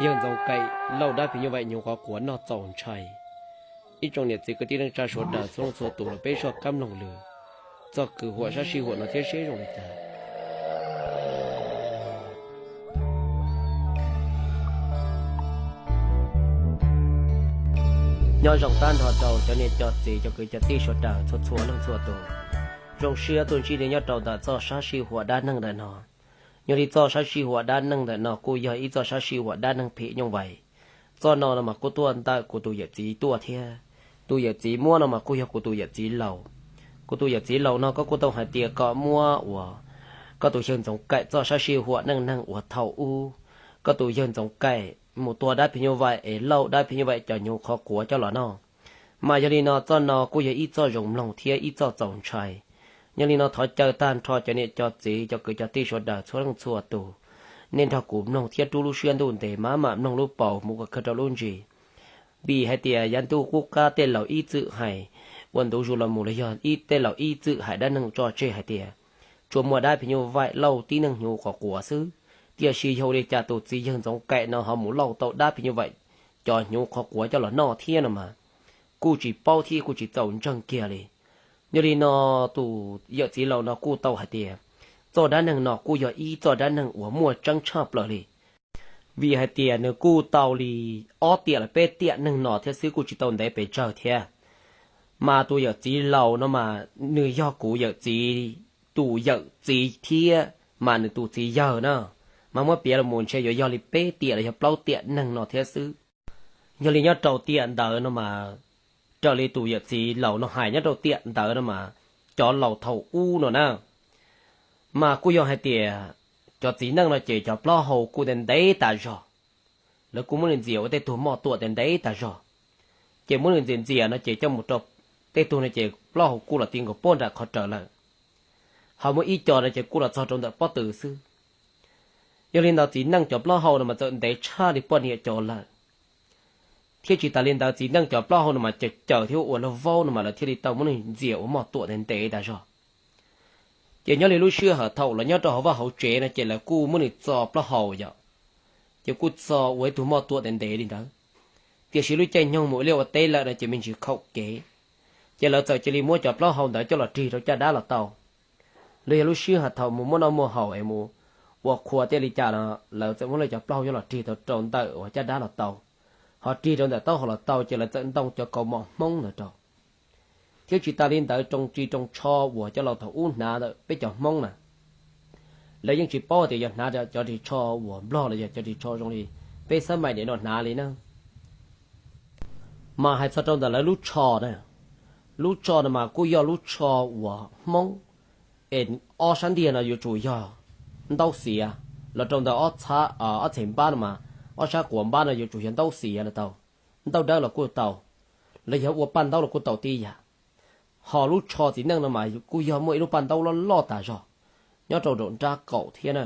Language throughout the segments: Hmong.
Yawg Ntxoov Kaim lauj dab phim nyuj vaim hnyuv qhov quav noj txaus ntshai. Ib tsoom niam txiv kwv tij neej tsa sawv daws txhua leej txhua tus los peb soj qab mloog lwm txoj kwv huam sab sij huam no thiab seb zoo li cas. Nyob zoo tag nrho rau cov niam cov txiv cov kwv cov tij sawv daws txhua txhua leej txhua tus. Zoo siab tuaj ntsib nej nyob rau ntawm txoj sab sij huam dab neeg ntawm no. Yog li txoj sab sij huam dab neeg ntawm no kuj yog ib txoj sab sij huam dab neeg phim nyuj vaim. Txoj no no mas kuj tuaj ntawm kuv tus yawm txiv tuaj thiab. Tus yawm txiv muab no mas kuj yog kuv tus yawm txiv laus. Kuv tus yawm txiv laus no koj kuj tau hais tias kom muab uas koj tus yawg Ntxoov Kaim txoj sab sij huam neej neeg uas thaum ub koj tus yawg Ntxoov Kaim mus tua dab phim nyuj vaim es lauj dab phim nyuj vaim cov hnyuv qhov quav coj los noj. Mas yog li no txoj no kuj yog ib txoj zoo mloog thiab ib txoj txaus ntshai. Yog li no thov caw tag nrho cov niam cov txiv cov kwv cov tij sawv daws txhua leej txhua tus, nej nrog kuv mloog thiab rub lub siab ntuj ntev mas mam mloog lub paus mus kom kawg rau lub ntsis. Vim hais tias yav ntuj qub qab tej laus ib txwm hais, ua ntu zus los mus los yog ib tej laus ib txwm hais dab neeg tso tseg hais tias tsuas muaj dab phim nyuj vaim lauj tib neeg hnyuv qhov quav xwb. Tiam sis yog ua li cas tus txiv yawg Ntxoov Kaim no ho mus lauj tau dab phim nyuj vaim cov hnyuv qhov quav coj los noj thiab no mas kuj tsis paub thiab kuj tsis txaus ntseeg kiag li. Yog li no tus yawm txiv laus no kuj tau hais tias txoj dab neeg no kuj yog ib txoj dab neeg uas muaj tseeb tshaj plaws li. Vim hais tias nws kuj tau li ob tiam los peb tiam neeg no thiab xwb kuj tsis tau ntev pes tsawg thiab. Mas tus yawm txiv laus no mas nws yog kuv yawm txiv tus yawm txiv thiab mas nws tus txiv yawg na. Mas muab piav los mus ntshe yuav yog li peb tiam los yog plaub tiam neeg no thiab xwb. Yog li nyob rau tiam ntawd no mas raws li tus yawm txiv laus no hais nyob rau tiam ntawd no mas cov laus thaum ub no na mas kuj yog hais tias cov txiv neej no ces cov plaub hau kuj ntev ntev tas zog. Lawv kuj muab nws ntxias ua tej tug moj tuam ntev ntev tas zog. Ces muab nws ntxias ntxias no ces coj mus rau tej tug no ces plaub hau kuj los ti nkaus puag nram qhov raws lawm. Ho muaj ib co no ces kuj los txog rau ntawm pob tw xwb. Yog li ntawd txiv neej cov plaub hau no mas txawm ntev tshaj li poj niam cov lawm. Thiab tsis tas li ntawd txiv neej cov plaub hau no mas caws caws thiab ua lawg vaub no mas lawv thiaj li tau muab nws ntxias ua moj tuam ntev ntev tas zog. Ces nyob li lub sij hawm thaum lawv nyob rau hauv vaj hauv tsev no ces lawv kuj muab nws txo plaub hau yom, ces kuj txo ua ib tug moj tuam ntev ntev li ntawd. Tiam sis lub caij nyoog mus ua liaj ua teb lawm no ces me ntsis khaum kev, ces lawv txawm cia li muab cov plaub hau ntawd coj los rig rau caj dab los tau. Los yog lub sij hawm thaum mus muaj noj muaj haus es mus ua qhua tej li cas no, lawv txawm muab lawv cov plaub hau coj los rig tau rau ntawm uas caj dab los tau. Ho rig rau ntawm taub hau los tau ces lawv txawm ntoo cov kaus mom Hmoob ntawd rau. Thiab tsis tas li ntawd rooj ris rooj tsho uas cov laus thaum ub hnav ntawm peb cov Hmoob na, lawv yeej tsis paub tias yog hnav cov ris tsho uas Nplog los yog cov ris tsho zoo li peb xab mais nim no hnav li na. Mas hais txog rau ntawm lawv lub tsho na, lub tsho no mas kuj yog lub tsho uas Hmoob, es ob sab ntiag no yuav tsum yog ntaub xiav, los rau ntawm ob txhab, ob txheem npab no mas ob sab quav npab no yuav tsum yog ntaub xiav los tau, ntaub dawb los kuj tau, los yog ua paj ntaub los kuj tau tib yam. Ho lub tsho txiv neej no mas kuj yog muaj ib lub paj ntaub loj loj tas zog nyob rau nraum nrab qaum thiab na.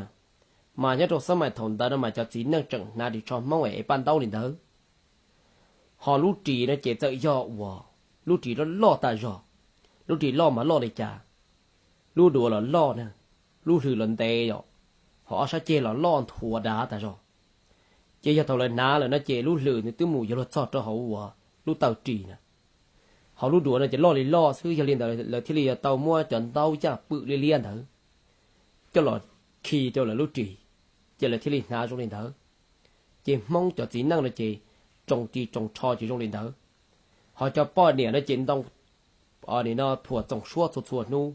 Mas nyob rau xab mais thaum ntawd no mas cov txiv neej tseem hnav ris tsho Hmoob es paj ntaub li ntawd. Ho lub ris no ces txawm yog uas lub ris loj loj tas zog. Lub ris loj mas loj li cas? Lub duav los loj na, lub hlwm los ntev yom, ho ob sab ceg los loj nthuav dav tas zog. Ces yog thaum lawv hnav lawm no ces lub hlwm nws twb mus yuav luag txog rau hauv uas lub taw ris na. Ho lub duav no ces loj li loj xwb, yog li ntawd lawv thiaj li yuav tau muab cov ntaub yaj pwm liab liab ntawd coj los khi rau lawv lub ris, ces lawv thiaj li hnav zoo li ntawd. Ces Hmoob cov txiv neej no ces rooj ris rooj tsho ces zoo li ntawd. Ho cov poj niam no ces ntoo nim no phuam txoom suab txhua txhua hnub,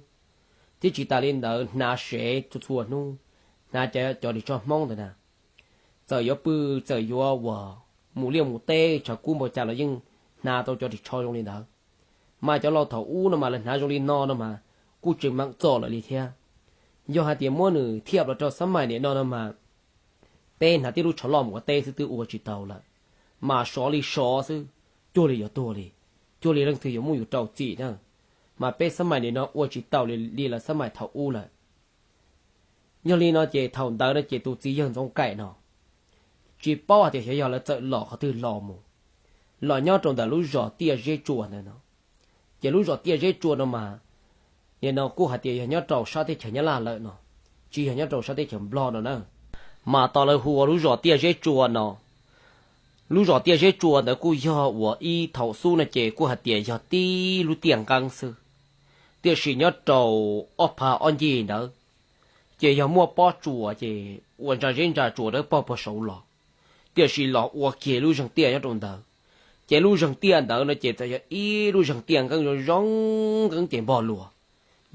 thiab tsis tas li ntawd hnav sev txhua txhua hnub, hnav cov ris tsho Hmoob ntawd na. Txawm yuav pw, txawm yuav uas mus liaj mus teb tshav kub npaum cas los yeej hnav tau cov ris tsho zoo li ntawd. Mas cov laus thaum ub no mas lawv hnav zoo li no no mas kuj tsis meem txom lawm li thiab. Yog hais tias muab nws thiaj los rau xab mais nim no no mas peb hnav tib lub tsho loj mus ua teb xwb twb ua tsis tau lawm, mas sov li sov xwb, cuag li yuav tuag li, cuag li leej twg yuav muab yus rau txim na. Mas peb xab mais nim no ua tsis tau li lawv xab mais thaum ub lawm. Yog li no ces thaum ntawd no ces tus txiv yawg Ntxoov Kaim no tsis paub hais tias xyov yog lawv txawm los qhov twg los mus, los nyob rau ntawm lub zos Tiaj Zeb Tsua ntawd no. Ces lub zos Tiaj Zeb Tsua no mas, nim no kuj hais tias yog nyob rau sab teb chaws Nyab Laj lawm no, tsis yog nyob rau sab teb chaws Nplog no na. Mas tos lawv hu ua lub zos Tiaj Zeb Tsua no, Lub zos Tiaj Zeb Tsua ntawd kuj yog uas ib thaum xub no ces kuj hais tias yog tib lub tiaj nqeeb xwb, tiam sis nyob rau ob phav ob ncig ntawd ces yog muaj pob tsuas ces ua ntsa zeb ntsa tsuas dawb paug puag saud los, tiam sis los ua kiag lub zeeg tiaj nyob rau ntawd. Ces lub zeeg tiaj ntawd no ces txawm yog ib lub zeeg tiaj nqeeb zoo zoo nqeeb ces npog luas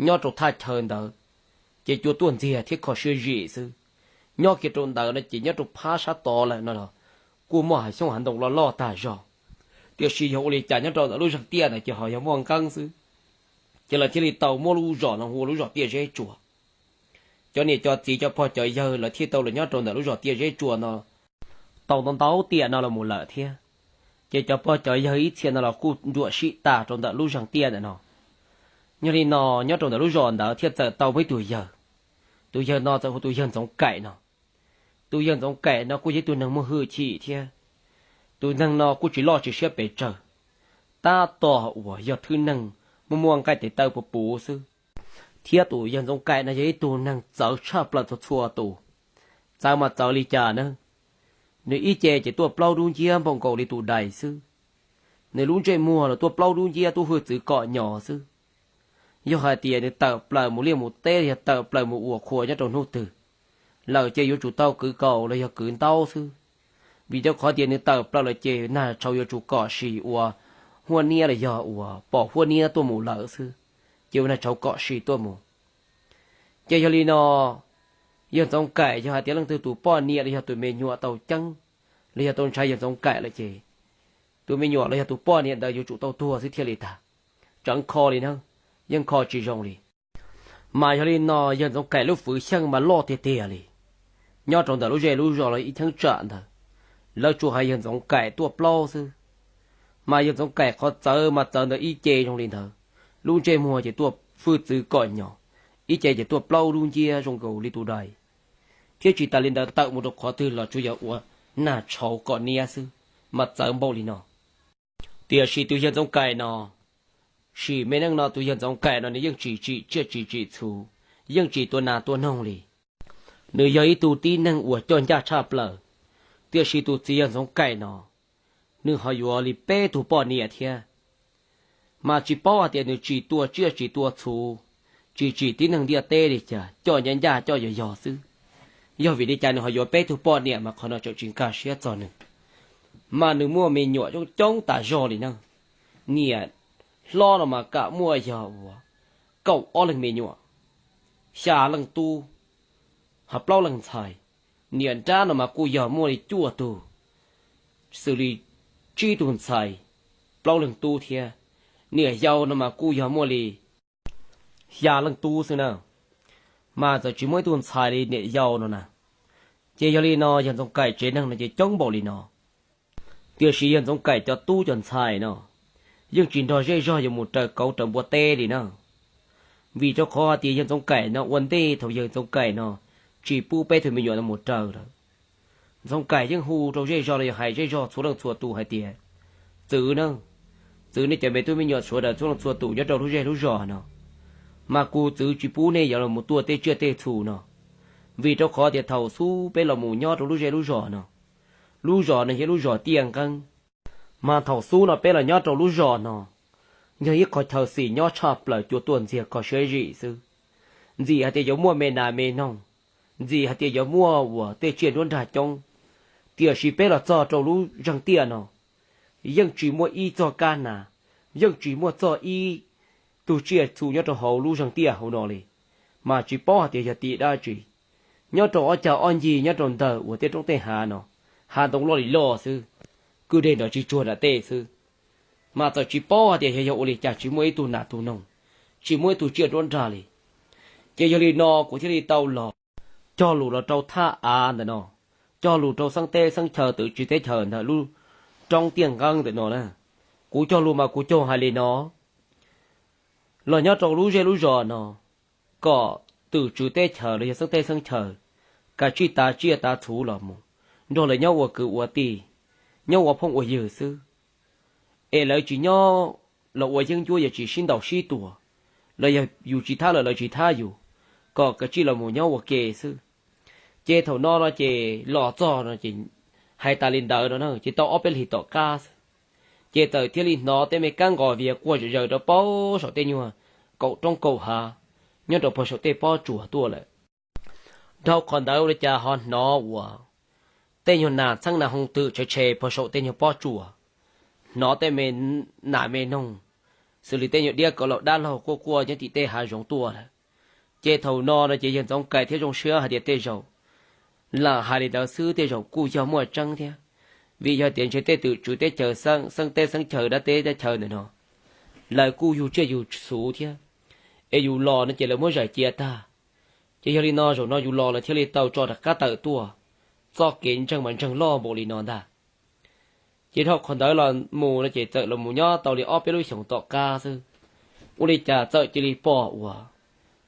nyob rau thaj chaw ntawd, ces cua tuaj ntxiag thiab kho siab zim xwb. Nyob kiag rau ntawd no ces nyob rau phab sab tod lawm no los kuj muaj hav xyoob hav ntoo loj loj tag zog, tiam sis yog ua li cas nyob rau ntawm lub zeeg tiaj ntawd ces ho yog muaj nqeeb xwb. Ces lawv thiaj li tau muab lub zos no hu ua lub zos Tiaj Zeb Tsua. Cov niam cov txiv cov pog cov yawg lawv thiaj tau los nyob rau ntawm lub zos Tiaj Zeb Tsua no tau ntau ntau tiam no los mus lawm thiab. Ces cov pog cov yawg ib txhia no los kuj nruam sim tas rau ntawm lub zeeg tiaj ntawm no. Yog li no nyob rau ntawm lub zos ntawd thiaj txawm tau muaj ib tug yawg, tus yawg no txawm hu tus yawg Ntxoov Kaim no. Tus yawg Ntxoov Kaim no kuj yog ib tug neeg muaj hwj chim thiab, tus neeg no kuj tsis loj tsis siab pes tsawg, tab tom uas yog thwj neeg muaj muaj nqaij tes taw puv puv xwb. Thiab tus yawg Ntxoov Kaim no yog ib tug neeg txawv tshaj plaws txhua txhua tus. Txawv mas txawv li cas na, nws ib ce ces tuaj plaub dub nciab npaum nkaus li tus dais xwb. Nws lub ntsej muag los tuaj plaub dub nciab tuaj hwj txwv kom nyos xwb. Yog hais tias nws tawm plaws mus liaj mus teb los yog tawm plaws mus ua qhua nyob rau hnub twg lawm ces yuav tsum tau kwv kaus los yog kwv ntaub xwb, vim rau qhov tias nws tawm plaws lawm ces nag tshauv yuav tsum kom sim ua huab niab los yog uas pom huab niab tuaj mus lawm xwb, ces ua nag tshauv kom sim tuaj mus. Ces yog li no, yawg Ntxoov Kaim yog hais tias leej twg tus poj niam los yog tus me nyuam tau ceeb los yog tau ntshai yawg Ntxoov Kaim lawm ces tus me nyuam los yog tus poj niam ntawd yuav tsum tau tuag xwb thiaj li tag, tseem kho li na, yeej kho tsis zoo li. Mas yog li no yawg Ntxoov Kaim lub fwv xyeej mas loj tiag tiag li. Nyob rau ntawm lub zej lub zos los ib cheeb tsam ntawd, lawv tsuas hais yawg Ntxoov Kaim tuaj plaub xwb. Mas yawg Ntxoov Kaim qhov txawv mas txawv ntawm ib ce zoo li ntawd, lub ntsej muag ces tuaj hwj txwv kom nyos, ib ce ces tuaj plaub dub nciab zoo nkaus li tus dais, thiab tsis tas li ntawd tawm mus rau qhov twg los tsuas yog ua nag tshauv kom niab xwb, mas txawv npaum li no. Tiam sis tus yawg Ntxoov Kaim no, sim me neej no tus yawg Ntxoov Kaim no nws yeej tsis tsim tsiaj tsis tsim txhu, yeej tsis tua nas tua noog li. Nws yog ib tug tib neeg uas coj ncaj tshaj plaws, tiam sis tus txiv yawg Ntxoov Kaim no, nws ho yuav li peb tug poj niam thiab. Mas tsis paub hais tias nws tsis tua tsiaj tsis tua txhu, tsis tsim tib neeg ntiaj teb li cas, coj ncaj ncaj coj yog yog xwb. Yog vim li cas nws ho yuav peb tug poj niam mas qhov no tseem tsis nkag siab txog nws. Mas nws muaj me nyuam coob coob tas zog li na. Niam hlob no mas kam muaj yog uas kaum ob leeg me nyuam, xya leej tub, ho plaub leeg ntxhais. Niam nrab no mas kuj yog muaj li cuaj tug, xws li tsib tug ntxhais, plaub leeg tub thiab. Niam yau no mas kuj yog muaj li xya leej tub xwb na, mas txawm tsis muaj ib tug ntxhais li niam yau no na. Ces yog li no yawg Ntxoov Kaim tsev neeg no ces coob npaum li no. Tiam sis yawg Ntxoov Kaim cov tub cov ntxhais no yeej tsis nrog zej zog yuav mus raws kauv raws npua teb li na. Vim rau qhov hais tias yawg Ntxoov Kaim no ua ntej thaum yawg Ntxoov Kaim no tsis pub peb tug me nyuam no mus raws lawm, Ntxoov Kaim yeej hu rau zej zog los yog hais zej zog txhua leej txhua tus hais tias, txwv na, txwv nej cov me tub me nyuam sawv daws txhua leej txhua tus nyob rau lub zej lub zos no, mas kuv txwv tsis pub nej yuav los mus tua tej tsiaj tej txhu no. Vim rau qhov tias thaum xub peb los mus nyob rau lub zej lub zos no, lub zos no yog lub zos Tiaj Nqeeb. Mas thaum xub no peb los nyob rau lub zos no, yog ib qho chaw xis nyob tshaj plaws cua tuaj ntxiag kho siab zim xwb. Ntxim hais tias yuav muaj me nas me noog, ntxim hais tias yuav muaj uas tej tsiaj nruab nrag coob, tiam sis peb los txog rau lub zeeg tiaj no, yeej tsis muaj ib txoj kab nas, yeej tsis muaj txog ib tug tsiaj txhu nyob rau hauv lub zeeg tiaj hauv no li. Mas tsis paub hais tias yog tim dab tsi, nyob rau ob cag ob ncig nyob rau ntawm uas tej roob tej hav no, hav ntoo loj li loj xwb, kwj deg nrov tsis tsuag nram tej xwb. Mas txawm tsis paub hais tias yog ua li cas tsis muaj ib tug nas tug noog, tsis muaj ib tug tsiaj nruab nrag li. Ces yog li no kuv thiaj li tau los cog lus los rau thaj av ntawm no, cog lus rau xeeb teb xeeb chaw twm tswv teb chaws ntawm lub roob Tiaj Nqeeb ntawm no na. Kuv cog lus mas kuv cog hais li no, los nyob rau lub zej lub zos no, kom twm tswv teb chaws los yog xeeb teb xeeb chaws, kav tsij tav tsiaj tav txhu los mus nrog lawv nyob ua kwv ua tij, nyob ua phooj ua ywg xwb. Es lawv tsis nyob los ua yeeb ncuab yuav tsis sib ntaus sib tua, los yog yus tsis thab lawv lawv tsis thab yus, kom kav tsij los mus nyob ua ke xwb. Ces thaum no no ces los txog no ces Hais tas li ntawd no na ces tau ob peb hlis tom qab xwb, ces txawm thiaj li hnov tej me kab nqos vias quaj zom zaws rau pem saum tej nyuag kaum roob kaum hav nyob rau pem saum tej pob tsuas tuaj lawm. Dhau qhov ntawd ua li cas ho hnov uas tej nyuag nas txheeb nas hoo twm tshev tshev pem saum tej nyuag pob tsuas, hnov tej me nas me noog xws li tej nyuag diab kaus laum dab laug quaj quaj nyob tim tej hav zoov tuaj lawm. Ces thaum no no ces yawg Ntxoov Kaim thiaj zoo siab hais tias tej zaum lam hais li ntawd xwb, tej zaum kuj yog muaj tseeb thiab. Vim yog tias ntshe tej twm tswv teb chaws, xeeb teb xeeb chaw, dab teb dab chaw ntawm no lawv kuj yug tsiaj yug txhuv thiab, es yus los no ces lawv muab zais cia tag. Ces yog li no zaum no yus los lawv thiaj li tau tso rov qab tawm tuaj. Txoj kev ntseeg mas ntseeg loj npaum li no ntag. Ces dhau qhov ntawd los mus no ces txawm los mus nyob tau li ob peb lub xyoos tom qab xwb, ua li cas txawm cia li pom uas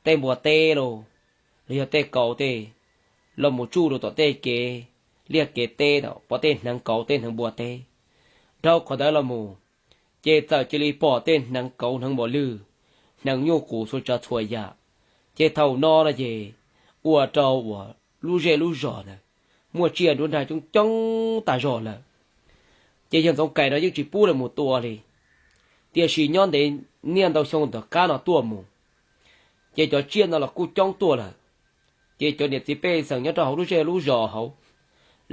tej npua teb los, los yog tej kauv tej los mus tsuj rau tom tej kev liaj kev teb, pom tej hneev kauv tej hneev npua teb. Dhau qhov ntawd los mus ces txawm cia li pom tej hneev kauv hneev npua lwj, hneev nyuj qus txhua tsav txhua yam. Ces thaum no no ces ua rau uas lub zej lub zos ntawd muaj tsiaj nruab nrag coob coob tag zog lawm. Ces yawg Ntxoov Kaim no yeej tsis pub lawv mus tua li, tiam sis nyob ntev niaj ntau xyoo tom qab no tuaj mus ces cov tsiaj no los kuj coob tuaj lawm. Ces cov niam txiv pej xeem nyob rau hauv lub zej lub zos hauv,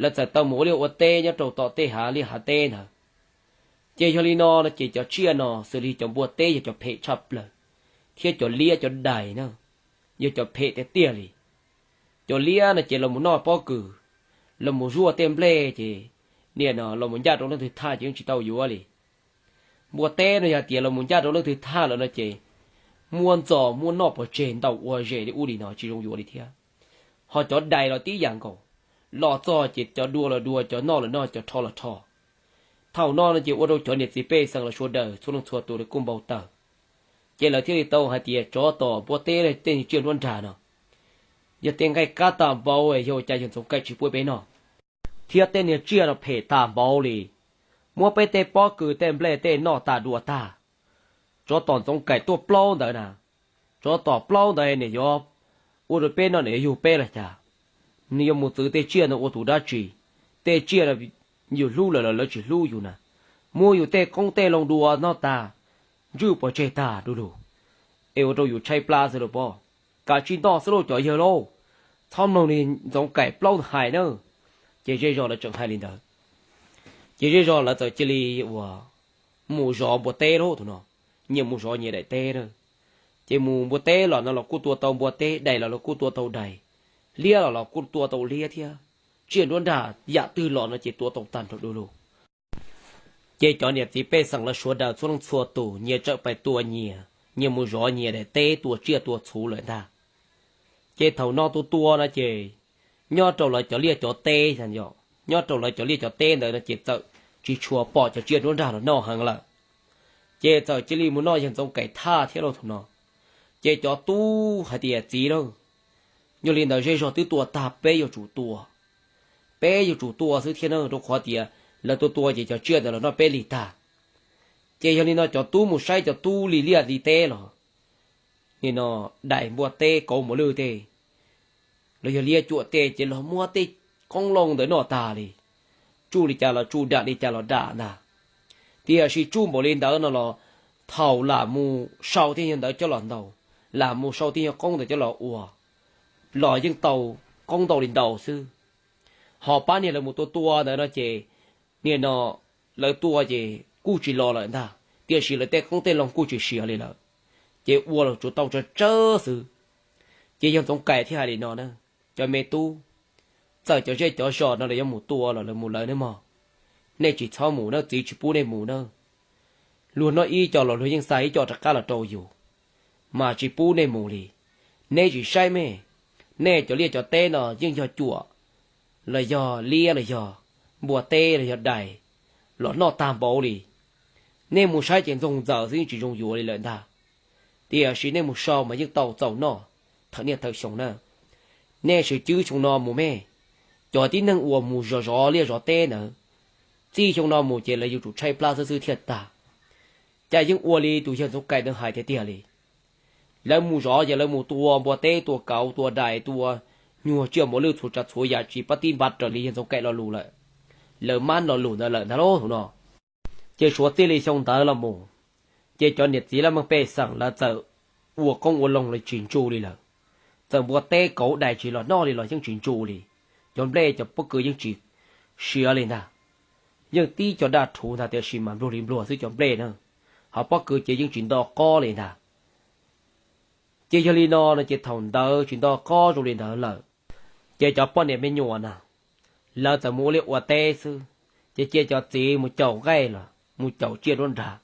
lawv txawm tau mus ua liaj ua teb nyob rau tom tej hav liaj hav teb ntawd. Ces yog li no no ces cov tsiaj no xws li cov npua teb yog cov phem tshaj plaws, thiab cov liab cov dais na yog cov phem tiag tiag li. Cov liab no ces los mus noj pob kws, los mus zuaj tej nplej ces nim no los mus ncaj rau leej twg thaj ces yeej tsis tau yuav li. Npua teb no yog tias los mus ncaj rau leej twg thaj lawm no ces muab ntxo muab noj pov tseg ntau ua zes li ub li no tsis zoo yuav li thiab. Ho cov dais los tib yam nkaus, los txog ces cov dua los dua, cov noj los noj, cov rho los rho. Thaum no no ces ua rau cov niam txiv pej xeem los sawv daws txhua leej txhua tus li kuj npau taws. Ces lawv thiaj li tau hais tias tsov tom npua teb tej tsiaj nruab nrag no yog tej nqaij qab tag npaum, yog ua cas yawg Ntxoov Kaim tsis pub peb noj, thiab tej niag tsiaj no phem tag npaum li, muab peb tej pob kws tej nplej tej noj tas dua tag. Tsov tom Ntxoov Kaim tuaj plaub ntawd na, tsov tom plaub ntawd nws yuav ua rau peb noj, nws yuav yug peb los cas? Nws yuav mus txwv tej tsiaj no ua tus dab tsi? Tej tsiaj no yus hlub lawm los lawv tsis hlub yus na, muab yus tej qoob tej loo dua noj tag, ntswj pov tseg tag du lug, es ua rau yus tshaib plab xwb lauj pob. Kav tsij noj xwb lauj cov yawg lauj, txhob mloog li Ntxoov Kaim plaub hais na. Ces zej zos lawv tseem hais li ntawd, ces zej zos lawv txawm cia li uas mus zov npua teb lauj. Thaum no nyias mus zov nyias daim teb na. Ces mus npua teb los no los kuj tua tau npua teb, dais los los kuj tua tau dais, liab los los kuj tua tau liab thiab. Tsiaj nruab nrag yam twg los no ces tua tau tag nrho du lug. Ces cov niam txiv pej xeem lawv sawv daws txhua leej txhua tus nyias txawm pais tua nyias, nyias mus zov nyias daim teb tua tsiaj tua txhuv lawm ntag. Ces thaum no tua tua no ces nyob rau lawv cov liaj cov teb, nyob rau lawv cov liaj cov teb ntawd no ces txawm tsis tshua pom cov tsiaj nruab nrag los noj heev lawm. Ces txawm cia li mus noj yawg Ntxoov Kaim thaj thiab lauj thaum no. Ces cov tub hais tias txiv lauj, yog li ntawd zej zog twb tua tag, peb yuav tsum tua, peb yuav tsum tua xwb thiab na, rau qhov tias lawv tua tua ces cov tsiaj ntawd los noj peb lig tag. Ces yog li no cov tub mus saib cov tub li liaj li teb los, nim no dais npua teb kauv mos lwj tej, los yog liab cuam tej ces los muab tej qoob loo ntawd noj tag li. Tsuj li cas los tsuj, dam li cas los dam ntag. Tiam sis tsuj npaum li ntawd no los thaum lam mus sau tej nyuag ntawd coj los ntaus, lam mus sau tej nyuag qoob ntawd coj los ua, los yeej tau qoob ntau li ntau xwb. Ho pab niag lawv mus tua tua ntawd no ces nim no lawv tua ces kuj tsis los lawm ntag, tiam sis lawv tej qoob tej loo kuj tsis siav li lawm, ces ua los tsuas tau tsawg tsawg xwb. Ces yawg Ntxoov Kaim thiaj hais li no na: Cov me tub, txawm cov zej cov zos no lawv yuav mus tua los lawv mus lawv nawb mog, nej tsis txhob mus nawb, txiv tsis pub nej mus nawb. Luag noj ib co los luag yeej xa ib co rov qab los rau yus, mas tsis pub nej mus li. Neb tsis saib me, nej cov liaj cov teb no yeej yog cuam los yog liab los yog npua teb los yog dais los noj tag npaum li. Nej mus saib ces ntxoog ntxaws xwb yeej tsis zoo yuav li lawm ntag. Tiam sis nej mus sau mas yeej tau txaus noj thawm niaj thawm xyoo na. Nej swm cwb xyoo no mus me, cov tib neeg uas mus zov zov liaj zov teb ntawd, txij xyoo no mus ces lawv yuav tsum tshaib plab xwb xwb thiaj tag. Cas yeej ua li tus yawg Ntxoov Kaim ntawd hais tiag tiag li. Lawv mus zov ces lawv mus tua npua teb, tua kauv, tua dais, tua nyuag tsiaj mos lwj txhua tsav txhua yam tsis pab tib npav raws li yawg Ntxoov Kaim lo lus lawm. lawv mab lo lus ntawd lawm ntag lauj no. Ces suav txij li xyoo ntawd los mus, ces cov niam txiv laj mej pej xeem lawv txawm ua qoob ua loo los tsis ntsu li lawm. Txawm npua teb kauv dais tsis los noj li los yeej tsis ntsu li. Cov nplej cov pob kws yeej tsis siav li ntag. Yeej tib cov daj rhuv ntag tiam sis mas nplua li nplua xwb cov nplej na, ho pob kws ces yeej tsis nto qob li ntag. Ces yog li no no ces thaum ntawd tsis nto qob zoo li ntawd lawm, ces cov poj niam me nyuam na, lawv txawm mus ua liaj ua teb xwb, ces cia cov txiv mus caum nqaij los mus caum tsiaj nruab nrag.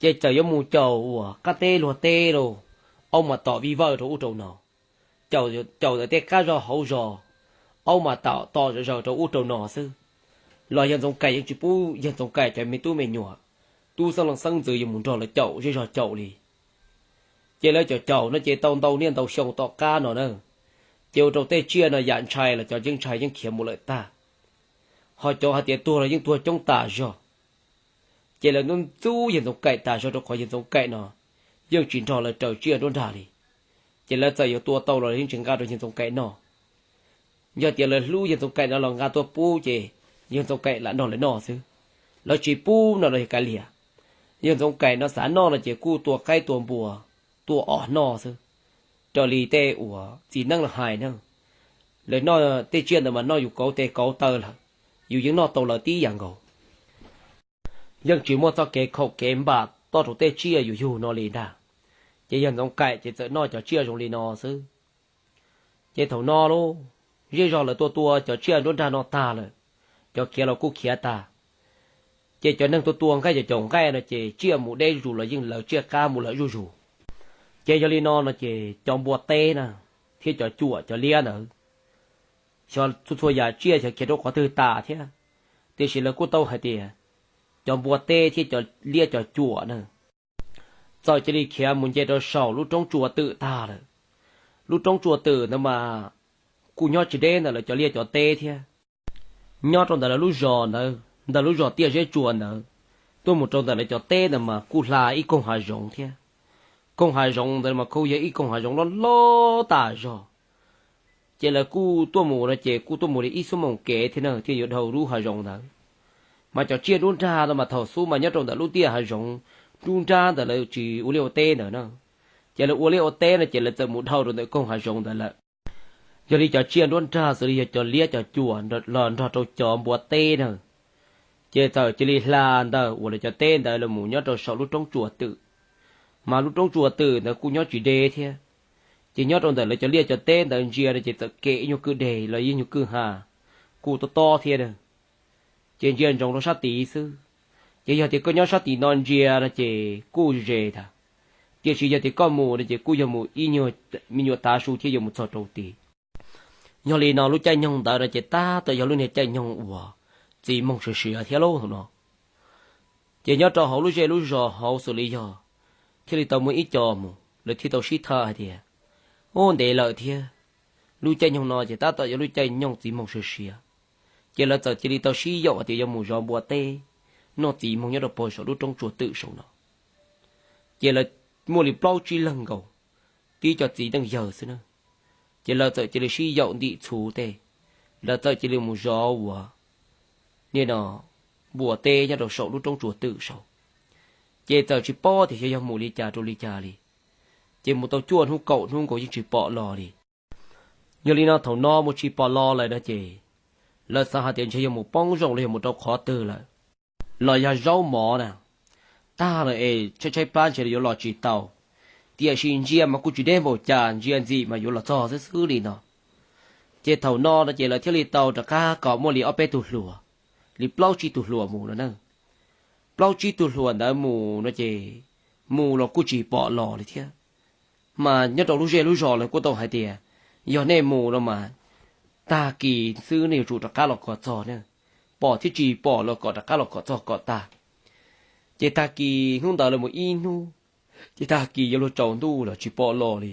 Ces txawm yuav mus caum uas qab teb luag teb lauj, aub mas tom vij vawj rau ub rau no, caum ntawm tej qab zos hauv zos, aub mas tom tom zom zaws rau ub rau no xwb. Los yawg Ntxoov Kaim yeej tsis pub yawg Ntxoov Kaim cov me tub me nyuam, tub xeeb leej xeeb ntxwv yuav mus nrog lawv caum zej zog caum li. Ces lawv caum caum no ces tau ntau niaj ntau xyoo tom qab no na, ces ua rau tej tsiaj no yam ntshai los cov yeej ntshai yeej khiav mus lawm tag, ho cov hais tias tuag los yeej tuag coob tas zog. Ces lawv ntxub yawg Ntxoov Kaim tas zog rau qhov yawg Ntxoov Kaim no yeej tsis nrog lawv raws tsiaj nruab nrag li. Ces lawv txawm yuav tua tau los yeej tsis nqa rau yawg Ntxoov Kaim noj. Yog tias lawv hlub yawg Ntxoov Kaim no los nqa tuaj pub ces yawg Ntxoov Kaim lam nrog lawv noj xwb. Lawv tsis pub no los yog kav liam. Yawg Ntxoov Kaim no xav noj no ces kuj tua qaib tua npua, tua os noj xwb. Raws li tej uas txiv neeb lawv hais na, lawv noj tej tsiaj ntawd mas noj yus kauv tes kauv taw lawm, yus yeej noj tau lawv tib yam nkaus. Yeej tsis muaj txoj kev khaum kev npam toj rau tej tsiaj yus yug no li ntag. Ces yawg Ntxoov Kaim ces txawm noj cov tsiaj zoo li no xwb. Ces thaum no lauj, zej zog lawv tua tua cov tsiaj nruab nrag no tag lawm, cov khiav los kuj khiav tag. Ces cov neeg tua tua nqaij cov caum nqaij no ces tsiaj mus deb zuj zus los yeej lawv tsiaj qab mus lawm zuj zus. Ces yog li no no ces cov npua teb na, thiab cov cuam cov liab ntawd, xyov txhua txhua yam tsiaj xyov khiav rau qhov twg tas thiab. Tiam sis lawv kuj tau hais tias cov npua teb thiab cov liab cov cuam na, txawm cia li khiav mus nce rau saum lub roob tsua twm tag lawm. Lub roob tsua twm ntawd mas kuj nyob tsis deb ntawm lawv cov liaj cov teb thiab. Nyob rau ntawm lawv lub zos ntawd, ntawm lub zos tiaj zeb tsua ntawd, tuaj mus rau ntawm lawv cov teb ntawd mas kuj hla ib koog hav zoov thiab. Koog hav zoov ntawd mas kuj yog ib koog hav zoov loj loj tas zog. Ces lawv kuj tuaj mus no ces kuj tuaj mus li ib xuab moos kev thiab na thiaj yuav dhau lub hav zoov ntawd. Mas cov tsiaj nruab nrag no mas thaum xub mas nyob rau ntawm lub tiaj hav zoov nruab nrab ntawd lawv tsis ua liaj ua teb ntawd na. Ces lawv ua liaj ua teb no ces lawv txawm mus dhau rau ntawm koog hav zoov ntawd lawm. Yog li cov tsiaj nruab nrag xws li yog cov liab cov cuam los nrog rau cov npua teb na, ces txawm cia li hla ntawm uas lawv cov teb ntawd los mus nyob rau saum lub roob tsua twm. Mas lub roob tsua twm ntawd kuj nyob tsis deb thiab. Ces nyob rau ntawm lawv cov liaj cov teb ntawd ntsia no ces txawm kem ib nyuag kwj deg los ib nyuag kwj ha, kuj tob tob thiab na. Ces ntsia ntsoov rau sab tid xwb. Ces yog tias koj nyob sab tid no ntsia no ces kuj ze tas, tiam sis yog tias koj mus no ces kuj yog mus ib nyuag me nyuam tav su thiab yuav mus txog rau tid. Yog li no lub caij nyoog ntawd no ces tab tom yog lub niag caij nyoog uas txiv moog siav siav thiab lauj no. Ces nyob rau hauv lub zej lub zos hauv xws li yog thiaj li tau muaj ib co mus lawv thiaj tau sib tham hais tias, ub, ntev lawm thiab, lub caij nyoog no ces tab tom yog lub caij nyoog txiv moog siav siav. Ces lawv txawm cia li tau sib yaum hais tias yuav mus zov npua teb, noj txiv moog nyob rau pem saum lub roob tsua twm saum no. Ces lawv muaj li plaub tsib leeg nkaus, tib co txiv neej yawg xwb na. Ces lawv txawm cia li sib yaum ntim txhuv tej, lawv txawm cia li mus zov uas nim no npua teb nyob rau saum lub roob tsua twm saud. Ces txawm tsis paub tias xyov yog mus li cas rau li cas li. Ces mus tau cuaj hnub kaum hnub nkaus yeej tsis pom los li. Yog li no thaum no mus tsis pom los lawm no ces lawv xav hais tias ntshe yog mus poob zoo los yog mus rau qhov twg lawm, los yog zaub mov na, tag lawm es tshaib tshaib plab ntshe yuav los tsis tau. Tiam sis ntsia mas kuj tsis deb npaum cas, ntsia ntxim mas yuav los txog xwb xwb li no. Ces thaum no no ces lawv thiaj li tau rov qab kom muaj li ob peb tug hluas, li plaub tsib tug hluas mus no na. Plaub tsib tug hluas ntawd mus no ces mus los kuj tsis pom los li thiab. Mas nyob rau lub zej lub zos lawv kuj tau hais tias, yog nej mus no mas tag kis xwb nej yuav tsum rov qab los kom txog na, pom thiab tsis pom los kom rov qab los kom txog kom tag. Ces tag kis hnub ntawd lawv mus ib hnub, ces tag kis yuav luag tsaus ntuj los tsis pom los li.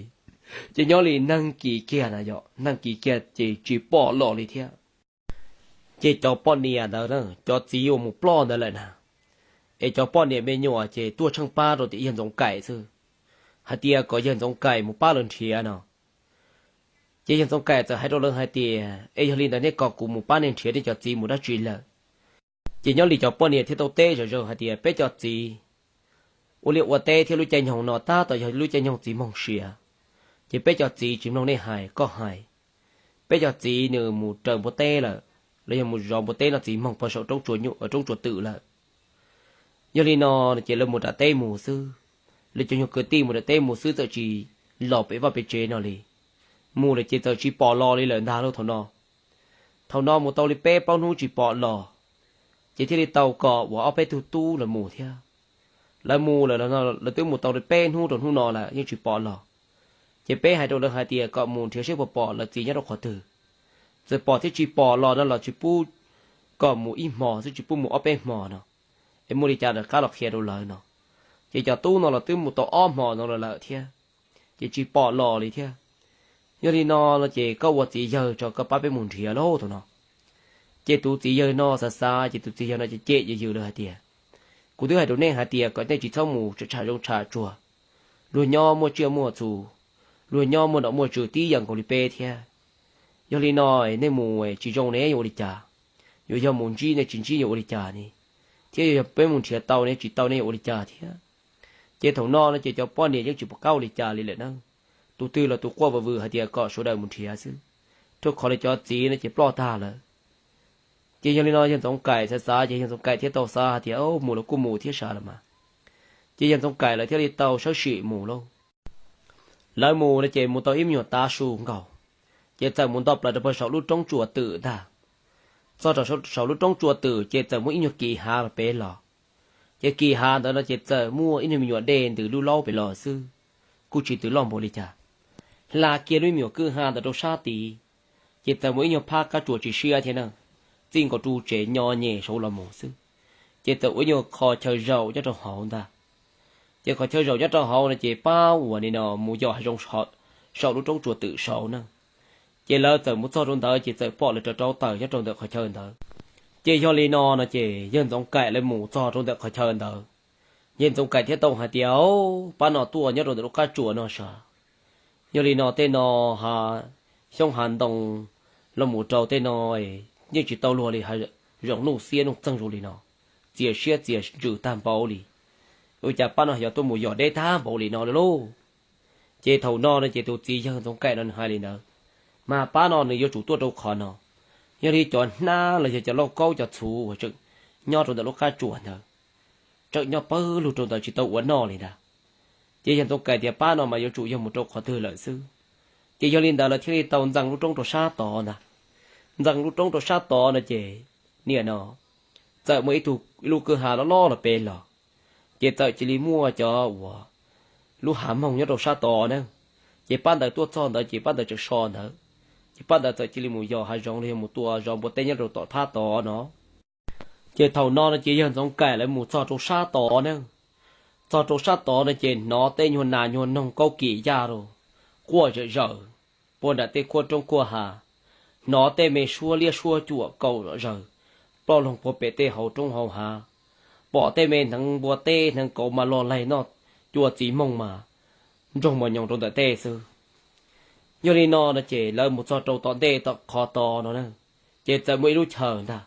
Ces nyob li neeg kis kiag na yom, neeg kis kiag ces tsis pom los li thiab. Ces cov poj niam ntawd, cov txiv uas mus ploj ntawd lawm na, es cov poj niam me nyuam ces tuaj tsheej pab rau tim yawg Ntxoov Kaim xwb, hais tias kom yawg Ntxoov Kaim mus pab lawv nrhiav no. Ces yawg Ntxoov Kaim txawm hais rau lawv hais tias, es yog li ntawd nej kom kuv mus pab nej nrhiav nej cov txiv mus dab tsi lawm? Ces nyob li cov poj niam thiaj tau teb zom zaws hais tias, Peb cov txiv, ua liaj ua teb thiab lub caij nyoog no tab tom yog lub caij nyoog txiv moog siav, ces peb cov txiv tsis mloog nej hais, koj hais. Peb cov txiv nws mus raws npua teb lawm, los yog mus zov npua teb no txiv moog pog saum roob tsua twm lawm. Yog li no ces lawv mus nram teb mus xwb, lawv cov nyuag kwv tij mus nram teb mus xwb txawm tsis los pem vaj pem tsev no li. Mus lawm ces txawm tsis pom los li lawm ntag lauj thaum no. Thaum no mus tau li peb plaub hnub tsis pom los, ces thiaj li tau kom uas ob peb tug tub lawv mus thiab. Lawv mus lawm, lawv twb mus tau li peb hnub rau hnub no lawm yeej tsis pom los. Ces peb hais rau lawv hais tias kom mus nrhiav seb puas pom lawv txiv nyob rau qhov twg. Txawm pom thiab tsis pom los no los tsis pub, kom mus ib hmo xwb tsis pub mus ob peb hmo no, es muaj li cas rov qab los qhia rau lawv no. Ces cov tub no los twb mus tau ob hmo no los lawm thiab, ces tsis pom los li thiab. Yog li no no ces koj ua txiv yawg tso koj pab peb mus nrhiav lauj thaum no. Ces tus txiv yawg no xav xav ces tus txiv yawg no ces cem yws yws lawv hais tias, Kuv twb hais rau nej hais tias kom nej tsis txhob mus tsham zoo tsham tsuag. Luag nyob muaj tsiaj muaj txhu, luag nyob muaj nom muaj tswv tib yam nkaus li peb thiab. Yog li no nej mus tsis zoo ne yuav ua li cas? Yuav yog mus ntsib ne tsis ntsib yuav ua li cas ne? Thiab yuav yog peb mus nrhiav tau ne tsis tau ne yuav ua li cas thiab? Ces thaum no no ces cov poj niam yeej tsis pom qab ua li cas li lawm na. Tus twg los tus quaj vwm vwm hais tias kom sawv daws mus nrhiav xwb, rau qhov li cov txiv no ces ploj tag lawm. Ces yog li no yawg Ntxoov Kaim xav xav ces yawg Ntxoov Kaim thiaj tau xav hais tias, Mus los kuj mus thiab sav los mas. Ces yawg Ntxoov Kaim lawv thiaj li tau sawb sim mus lauj. Lawv mus no ces mus tau ib me nyuam tav su nkaus, ces txawm mus nto plaws rau pem saum lub roob tsua twm ntag. Txog rau saum lub roob tsua twm ces txawm muaj ib nyuag kis hav pem los. Ces kis hav ntawd no ces txawm muaj ib nyuag me nyuam dej ntws lub laub pem los xwb, kuj tsis ntws loj npaum li cas. Hla kiag lub me nyuam kwj ha ntawd rau sab tid, ces txawm muaj ib nyuag phab kab tsuas tsis siab thiab na, txij nkaus ru tsev nyo nyem saud los mus xwb. Ces txawm ua ib nyuag qho chaw zaum nyob rau hauv ntag. Ces qhov chaw zaum nyob rau hauv no ces pab uas nim no mus yos hav zoov saum lub roob tsua twm saud na. Ces lawv txawm mus txog rau ntawd ces txawm pom lawv rov rauv taws nyob rau ntawm qhov chaw ntawd. Ces yog li no no ces yawg Ntxoov Kaim lawv mus txog rau ntawm qhov chaw ntawd, yawg Ntxoov Kaim thiaj tau hais tias, Pab no tuaj nyob rau ntawm lub qab tsuas no sav. Yog li no tej no ha, xyoob hav ntoo los mus rau tej no yeej tsis tau luag li, zoov nuj xiab nuj txeeg zoo li no, txias siab txias ntsws tag npaum li. Ua cas pab no yuav tuaj mus yos deb tag npaum li no lauj? Ces thaum no no ces tus txiv yawg Ntxoov Kaim no nws hais li ntawd, mas pab no nws yuav tsum tuaj rau qhov no. Yog li cov hnab los yog cov lauj kaub cov txhuv uas tseem nyob rau ntawm lub qab tsuas ntawd, tseem nyob pawg lug rau ntawd tsis tau ua noj li ntag. Ces yawg Ntxoov Kaim tias pab no mas yuav tsum yog mus rau qhov twg lawm xwb. Ces yog li ntawd lawv thiaj li tau ntxeev lub roob rau sab tod ntag. Ntxeev lub roob rau sab tod no ces, niam no, txawm muaj ib tug, ib lub kwj ha loj loj los pem los. Ces txawm cia li muaj cov uas lub hav moog nyob rau sab tod na. Ces pab ntawd tuaj txog ntawd ces pab ntawd tseem so ntawd. Ces pab ntawd txawm cia li mus yos hav zoov los yog mus tua zov npua teb nyob rau tom phab tod no. Ces thaum no no ces yawg Ntxoov Kaim lawv mus txog rau sab tod na. Txog rau sab tod no ces hnov tej nyuag nas nyuag noog kaub kim yaj rau quaj zom zaws puag nram tej khuab roob khuab hav. Hnov tej me suab liab suab cuam kaum zom zaws ploj loog puag pem tej hauv roob hauv hav. Pom tej me hneev npua teb hneev kauv mas log laig noj cua txiv moog mas nroog mos nyoos rau ntawm tej xwb. Yog li no no ces lawv mus txog rau tom ntej tom qhov tod no na, ces txawm muaj ib lub chaw ntag.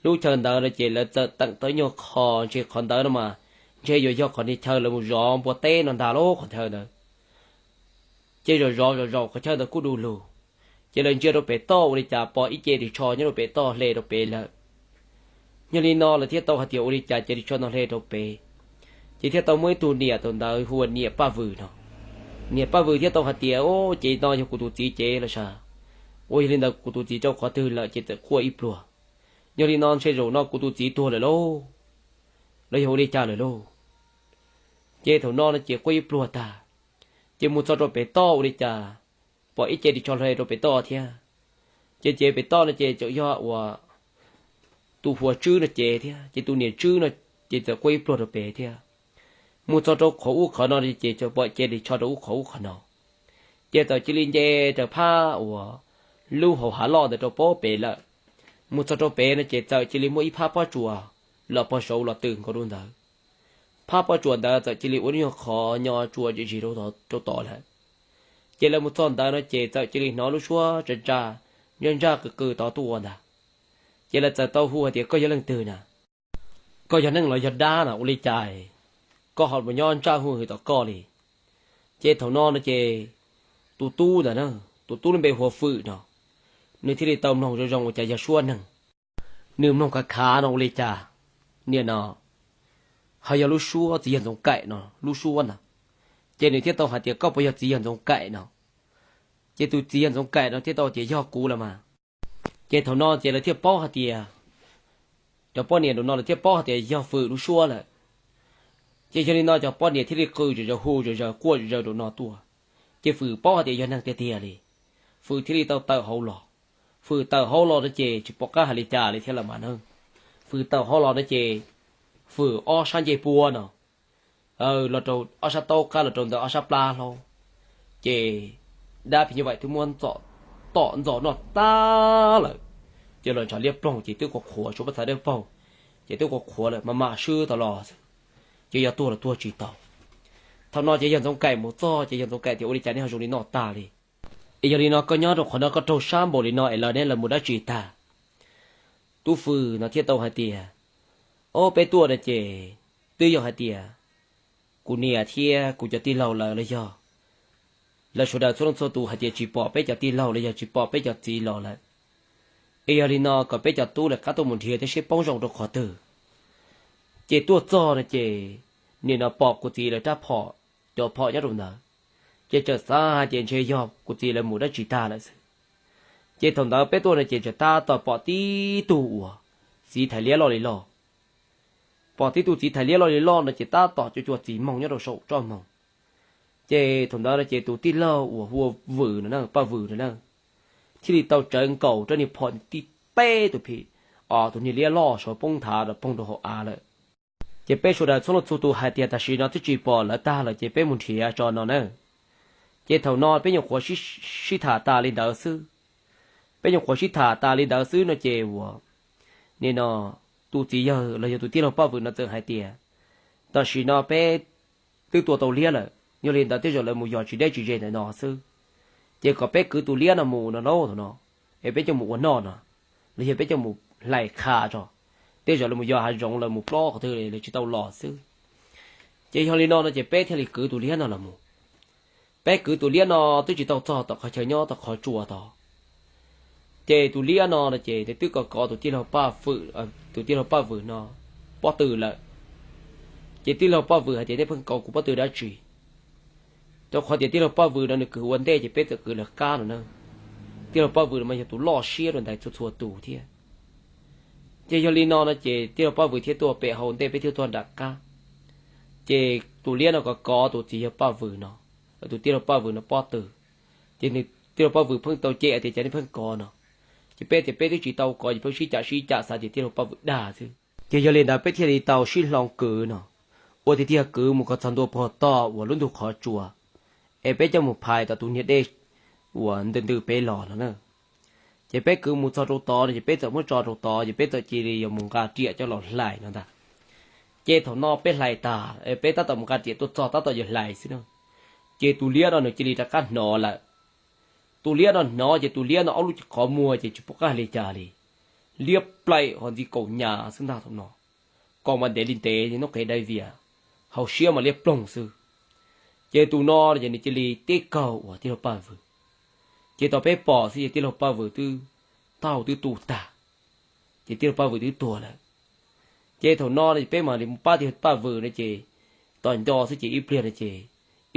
Lub chaw ntawd no ces lawv txawm teem tau ib nyuag qho, ntshe qhov ntawd no mas ntshe yuav yog qhov niag chaw lawv mus zov npua teb no ntag lauj qhov chaw ntawd. Ces zov zov zov zov qhov chaw ntawd kuj du lug, ces lawv ntsia rau pem toj ua li cas pom ib ce ris tsho nyob rau pem toj hle rau pem lawm. Yog li no lawv thiaj tau hais tias ua li cas ce ris tsho no hle rau pem. Ces thiaj tau muaj ib tug niam thaum ntawd hu ua niam Paj Vwm no. Niam Paj Vwm thiaj tau hais tias, Au, ces no yog kuv tus txiv cev los sas. Ua yog li ntawd kuv tus txiv rau qhov twg lawm ces txawm quaj ib pluag. Yog li no ntshe zaum no kuv tus txiv tuag lawm lauj, los yog ua li cas lawm lauj? Ces thaum no no ces quaj ib pluag tag, ces mus txog rau pem toj ua li cas pom ib ce ris tsho hle rau pem toj thiab. Ces cev pem toj no ces txawm yog uas tus huas tswb no cev thiab, ces tus niam tswb no ces txawm quaj ib pluag rau pem thiab. Mus txog rau qhov ub qhov no ces txawm pom ce ris tsho rau ub qhov ub qhov no. Ces txawm cia li nce raws phab uas lub hauv hav loj ntawd rau pem lawm. Mus txog rau pem no ces txawm cia li muaj ib phab pob tsuas los pog saud los twm nkaus rau ntawd. Phab pob tsuas ntawd txawm cia li ua lub nyuag qhov nyo tsua zim zis rau tod lawm. Ces lawv mus txog ntawd no ces txawm cia li hnov lub suab tsa ntsaj ntsaj ntsaj qw qw tod tuaj ntag. Ces lawv txawm tau hu hais tias, Koj yog leej twg na? Koj yog neeg los yog dab no ua li cas koj ho mus nyob ntsaj huj hwm tom koj li? Ces thaum no no ces tus tub ntawd na, tus tub lub npe hu ua Fwm no, nws thiaj li tau mloog zoo zoo ua cas yog suab neeg. Nws mloog khav khav no ua li cas, nim no ho yog lub suab txiv yawg Ntxoov Kaim no lub suab ntag. Ces nws thiaj tau hais tias, koj puas yog txiv yawg Ntxoov Kaim no? Ces tus txiv yawg Ntxoov Kaim no thiaj tau tias, yog kuv los mas. Ces thaum no ces lawv thiaj paub hais tias, cov poj niam ntawm no lawv thiaj paub hais tias yog Fwm lub suab lawm. Ces yog li no cov poj niam thiaj li qw zom zaws, hu zom zaws, quaj zom zaws rau no tuaj. Ces Fwm paub hais tias yog neeg tiag tiag li, Fwm thiaj li tau tawm hauv los. Fwm tawm hauv los no ces tsis pom qab hais li cas li thiab los mas na. Fwm tawm hauv los no ces Fwm ob sab ncej puab no los rau ob sab taub qab los rau ntawm ob sab plab hlau. Ces dab phim nyuj vaim twb muab tom ntxos noj tag lawm, ces los ntshav liab ploog ces twb qhuav qhuav suav paj txhais dawb paug, ces twb qhuav qhuav lawm mas mam swb tau los xwb, ces yog tuag los tuag tsis tau. Thaum no ces yawg Ntxoov Kaim mus txog ces yawg Ntxoov Kaim tias, ua li cas nej ho zoo li no tag li? Es yog li no koj nyob rau qhov no koj raug sab npaum li no es lawv neb lawv mus dab tsi tag? Tub Fwm no thiaj tau hais tias, o, peb tuaj no ces twb yog hais tias kuv niam thiab kuv cov tij laug lawv los yog lawv sawv daws txhua leej txhua tus hais tias tsis pom peb cov tij laug los yog tsis pom peb cov txiv los lawm. Es yog li no kom peb cov tub lawv qab tuaj mus nrhiav thiab seb poob zoo rau qhov twg. Ces tuaj txog no ces nim no pom kuv txiv lawv rab phom, cov phom nyob rau ntawd, ces txawm xav hais tias ntshe yog kuv txiv lawv mus dab tsi tag lawm xwb. Ces thaum ntawd peb tuaj no ces tseem tab tom pom tib tug uas txiv thais liab loj li loj. Pom tib tug txiv thais liab loj li loj no ces tab tom cua cua txiv moog nyob rau saum tsob moog. Ces thaum ntawd no ces tus tij laug uas hu ua Vwm no na, Paj Vwm no na, thiaj li tau tsawv nkaus rab niag phom tib teb tus phim, o, tus niag liab loj saud poob nthav rau poog rau hauv av lawm. Ces peb sawv daws txhua leej txhua tus hais tias tam sim no twb tsis pom lawv tag lawm ces peb mus nrhiav tso no na. Ces thaum no peb nyuam qhuav sib tham tas li ntawd xwb. Peb nyuam qhuav sib tham tas li ntawd xwb no ces uas nim no tus txiv yawg los yog tus tij laug Paj Vwm no txawm hais tias, tam sim no peb twb tua tau liab lawm, yog li ntawd tej zaum lawv mus yos tsis deb tsis ze ntawm no xwb. Ces kom peb kwv tus liab no mus no lauj, thaum no es peb coj mus ua noj no, los yog peb coj mus hlais qha tso, tej zaum lawv mus yos hav zoov lawv mus plob qhov twg lawv tsis tau los xwb. Ces yog li no no ces peb thiaj li kwv tus liab no los mus. Peb kwv tus liab no twb tsis tau txog tom qhov chaw nyob tom qhov tsua tod. Ces tus liab no no ces nws twb kov kov tus tij laug Paj Vwm, tus tij laug Paj Vwm no pob tw lawm. Ces tij laug Paj Vwm hais tias, nej pheej kov kuv pob tw dab tsi? Rau qhov tias tij laug Paj Vwm no nws kwv ua ntej ces peb txawm kwv lawv qab no na. Tij laug Paj Vwm no mas yog tus loj siab rau ntawm txhua txhua tus thiab. Ces yog li no no ces tij laug Paj Vwm thiaj tuaj pem hauv ntej, peb thiaj tuaj nram qab. Ces tus liab no kov kov tus txiv yawg Paj Vwm no, tus tij laug Paj Vwm no pob tw. Ces nws tij laug Paj Vwm pheej tau cem tias, cas nej pheej kov no? Ces peb tias peb twb tsis tau kov, ces pheej sib cam sib cam xav tias tij laug Paj Vwm dag xwb. Ces yog li ntawd peb thiaj li tau sib hloov kwv no, ua tiag tiag kwv mus kom txog ntua puag tom uas lub ntug qhov tsua, es peb coj mus phais tom tus niag dej uas ntws ntws pem los no na. Ces peb kwv mus txog rau tod no ces peb txawm muab tso rau tod, ces peb txawm cia li yuav mus nqa riam coj los hlais no ntag. Ces thaum no peb hlais tas, peb tab tom mus nqa riam tuaj txog tab tom yuav hlais xwb na, ces tus liab no nws cia li rov qab hnov lawm. Tus liab no hnov ces tus liab no ob lub qhov muag ces tsis pom qab hais li cas li, liab plaim ho ntxi kaum nyas xwb ntag thaum no. Kaus mas ntev li ntev, noob qes dai vias, hauv siab mas liab ploog xwb. Ces tus no ces nws cia li teb kaug uas tij laug Paj Vwm. Ces thaum peb pom xwb ces tij laug Paj Vwm twb taug twb tu tag, ces tij laug Paj Vwm twb tuag lawm. Ces thaum no no peb mam li mus pab tij laug Paj Vwm no ces tos nco xwb ces ib pliag no ces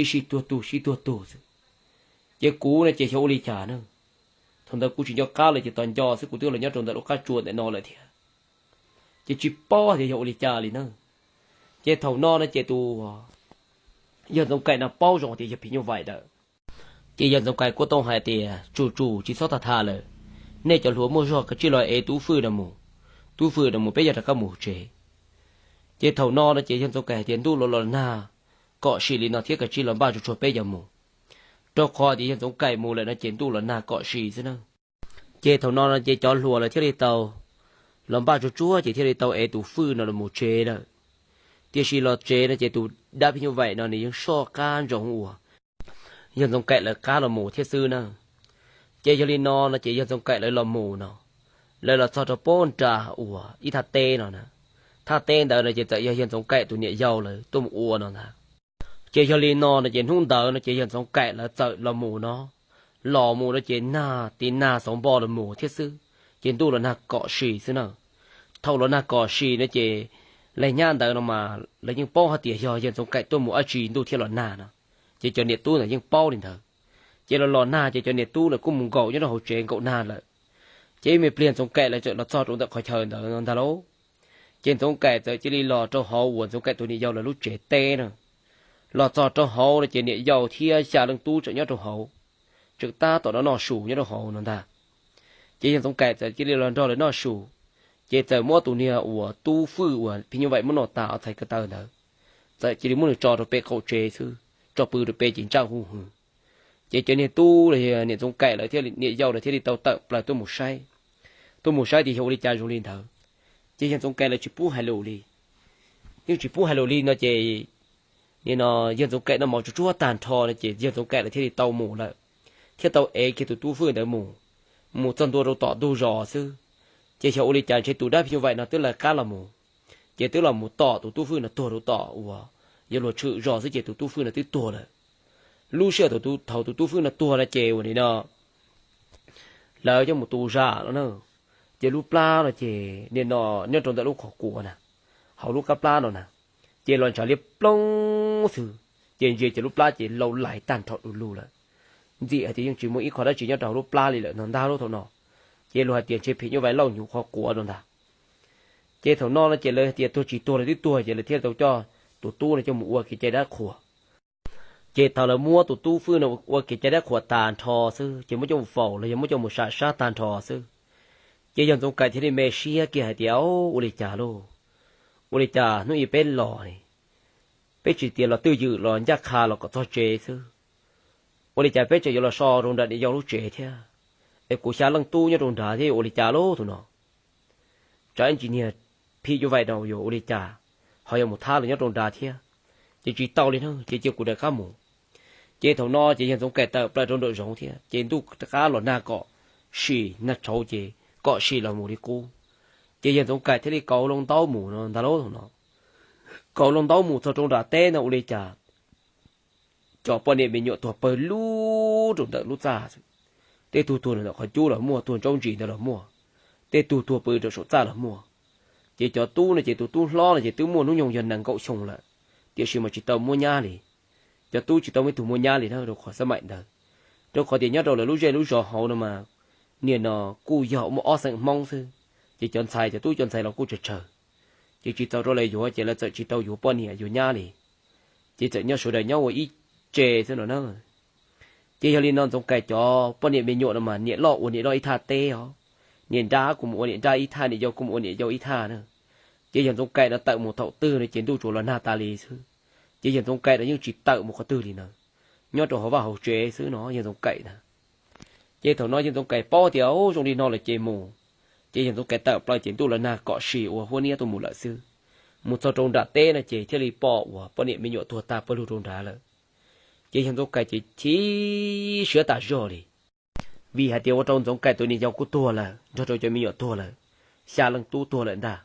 ib sij tuag tug sib tuag tug xwb. Ces kuv no ces xyov ua li cas na, thaum ntawd kuv tsis nco qab lawm ces tos nco xwb kuv twb los nyob rau ntawm lub qab tsua ntawm no lawm thiab, ces tsis paub tias yog ua li cas li na. Ces thaum no no ces tus yawg Ntxoov Kaim no paub zoo tias yog phim nyuj vais ntawd. Ces yawg Ntxoov Kaim kuj tau hais tias, tsum tsum tsis txhob tham tham lawm, nej cov hluas muaj zog kav tsij los ev tub Fwm no mus, tub Fwm no mus peb yuav rov qab mus tsev. Ces thaum no no ces yawg Ntxoov Kaim hais tias ntuj los los nag kom sim li no thiab kav tsij los npaj tsuag tsuag peb yuav mus, rau qhov tias yawg Ntxoov Kaim mus lawm no ces ntuj los nag kom sim xwb na. Ces thaum no no ces cov hluas lawv thiaj li tau los npaj tsuag tsuag ces thiaj li tau ev tus Fwm no los mus tsev lawm. Tiam sis los tsev no ces tus dab phim nyuj vais no nws yeej soj qab ntsoov uas yawg Ntxoov Kaim lawv qab los mus thiab xwb na. Ces yog li no no ces yawg Ntxoov Kaim lawv los mus no, lawv los txog rau pob nram uas ib thaj teb no na, thaj teb ntawd no ces txawm yog yawg Ntxoov Kaim tus niam yau lawv tuaj mus ua no ntag. Ces yog li no no ces hnub ntawd no ces yawg Ntxoov Kaim lawv txawm los mus no, los mus no ces nag tiv nag xauv npo los mus thiab xwb, ces ntuj los nag kom si xwb na. Thaum los nag kom si no ces lawv nyab ntawd no mas lawv yeej paub hais tias yog yawg Ntxoov Kaim tuaj mus dab tsi ntuj thiaj los nag no, ces cov niam tub ntawd yeej paub li ntawd. Ces los los nag ces cov niam tub lawv kuj mus nkaum nyob rau hauv tsev nkaum nag lawm. Ces ib me pliag Ntxoov Kaim lawv txawm los txog rau ntawm qhov chaw ntawd no ntag lauj. Ces Ntxoov Kaim txawm cia li los rau hauv uas Ntxoov Kaim tus niam yau lawv lub tsev teb na. Los txog rau hauv no ces niam yau thiab xya leej tub tseem nyob rau hauv, tseem tab tom noj noj su nyob rau hauv no ntag. Ces yawg Ntxoov Kaim txawm cia li los nrog lawv noj su, ces txawm muab tus niag uas tub Fwj uas phim nyuj vaim muab noj tas ob txhais ko taw ntawd, txawm cia li muab nws tso rau pem qaum tsev xwb, tso pw rau pem ces ntsaj huv hwv. Ces cov niag tub los yog niam Ntxoov Kaim lawv thiaj, niam yau lawv thiaj li tau tawm plaws tuaj mus saib, tuaj mus saib tias yog ua li cas zoo li ntawd. Ces yawg Ntxoov Kaim lawv tsis pub hais lus li, yeej tsis pub hais lus li no ces nim no yawg Ntxoov Kaim noj mov tsuag tsuag tag nrho no ces yawg Ntxoov Kaim lawv thiaj li tau mus lawm, thiaj tau ev kiag tus tub Fwj ntawd mus, mus txog ntua rau tom ntug zos xwb. Ces xyov ua li cas ntshe tus dab phim nyuj vaim no twb lawv qab los mus, ces twb los mus tom tus tub Fwj no tuag rau tom uas yog luag tshwm zos xwb ces tus tub Fwj no twb tuag lawm. Lub sij hawm thaum tus tub Fwj no tuag no ces ua li no lawv coj mus tu zam no na, ces lub plab no ces nim no nyob rau ntawm lub qhov quav na, hauv lub qab plab no na, ces los ntshav liab ploog xwb, ces ntsia ces lub plab ces lau lais tag nrho du lug lawm. Ntxim hais tias yeej tsis muaj ib qho dab tsi nyob rau hauv lub plab li lawm no ntag lauj thaum no. Ces luag hais tias ntshe phim nyuj vaim lauj hnyuv qhov quav no ntag. Ces thaum no no ces lawv hais tias tuag tsis tuag los twb tuag ces lawv thiaj tau coj tus tub no coj mus ua kev cai dab qhuas. Ces thaum lawv muab tus tub Fwj no ua kev cai dab qhuas tag nrho xwb ces muab coj mus faus los yog muab coj mus sam sab tag nrho xwb, ces yawg Ntxoov Kaim thiaj li me siab kiag hais tias, Ua li cas lauj? Ua li cas hnub ib peb los li, peb tsis tias los twj ywm los ncaj qha los kom txog tsev xwb, ua li cas peb tseem yuav los so rau nram niam yau lub tsev thiab? Es kuv xya leej tub nyob rau nrad thiab yuav ua li cas lauj thaum no? Tsam ib ntsis niag phim nyuj vaim no yuav ua li cas, ho yuav mus thab los nyob rau nrad thiab. Ces tsis tau li na, ces cia kuv rov qab mus. Ces thaum no ces yawg Ntxoov Kaim tawm plaws rau nraum zoov thiab ces ntuj rov qab los nag kom sim, nag tshauv ces kom sim los mus li qub. Ces yawg Ntxoov Kaim thiaj li kaus hlo ntaub mus no ntag lauj thaum no. Kaus hlo ntaub mus txog rau nram teb no ua li cas cov poj niam me nyuam tuag pawg lug rau ntawm lub txaj xwb. Tej tug tuag ntawm qhov cub los muaj, tuag ntsaub ntsis ntawd los muaj, tej tug tuag pw rau saum txaj los muaj. Ces cov tub no ces tus tub hlob no ces twb muaj hnub nyoog yog nees nkaum xyoo lawm, tiam sis mas tsis tau muaj nyab li. Cov tub tsis tau muaj ib tug muaj nyab li na rau qhov xab maim ntawd, rau qhov tias nyob rau lawv lub zej lub zos hauv no mas nim no kuj yog muaj ob xeem Hmoob xwb, ces cov ntxhais, cov tub cov ntxhais los kuj tsawg tsawg, ces tsis txaus rau lawv yuav ces lawv txawm tsis tau yuav poj niam yuav nyab li, ces txawm nyob sawv daws nyob ua ib tse xwb no na. Ces yog li no Ntxoov Kaim cov poj niam me nyuam no mas niam loj ua niam loj ib thaj teb os, niam nrab kuj mus ua niam nrab ib thaj, niam yau kuj mus ua niam yau ib thaj na. Ces yawg Ntxoov Kaim no tawm mus thaum twg no ces ntuj tsuas los nag tas li xwb. Ces yawg Ntxoov Kaim no yeej tsis tawm mus qhov twg li na, nyob rau hauv vaj hauv tsev xwb no yawg Ntxoov Kaim na. Ces thaum no yawg Ntxoov Kaim paub tias zoo li no lawm ces mus, ces yawg Ntxoov Kaim tawm plaws ces ntuj los nag kom sim ua huab niab tuaj mus lawm xwb. Mus txog rau nram teb no ces thiaj li pom uas poj niam me nyuam tuag tag pawg lug rau nrad lawm. Ces yawg Ntxoov Kaim ces chim siab tas zog li, vim hais tias ua rau Ntxoov Kaim tus niam yau kuj tuag lawm nrog rau cov me nyuam tuag lawm, xya leej tub tuag lawm ntag.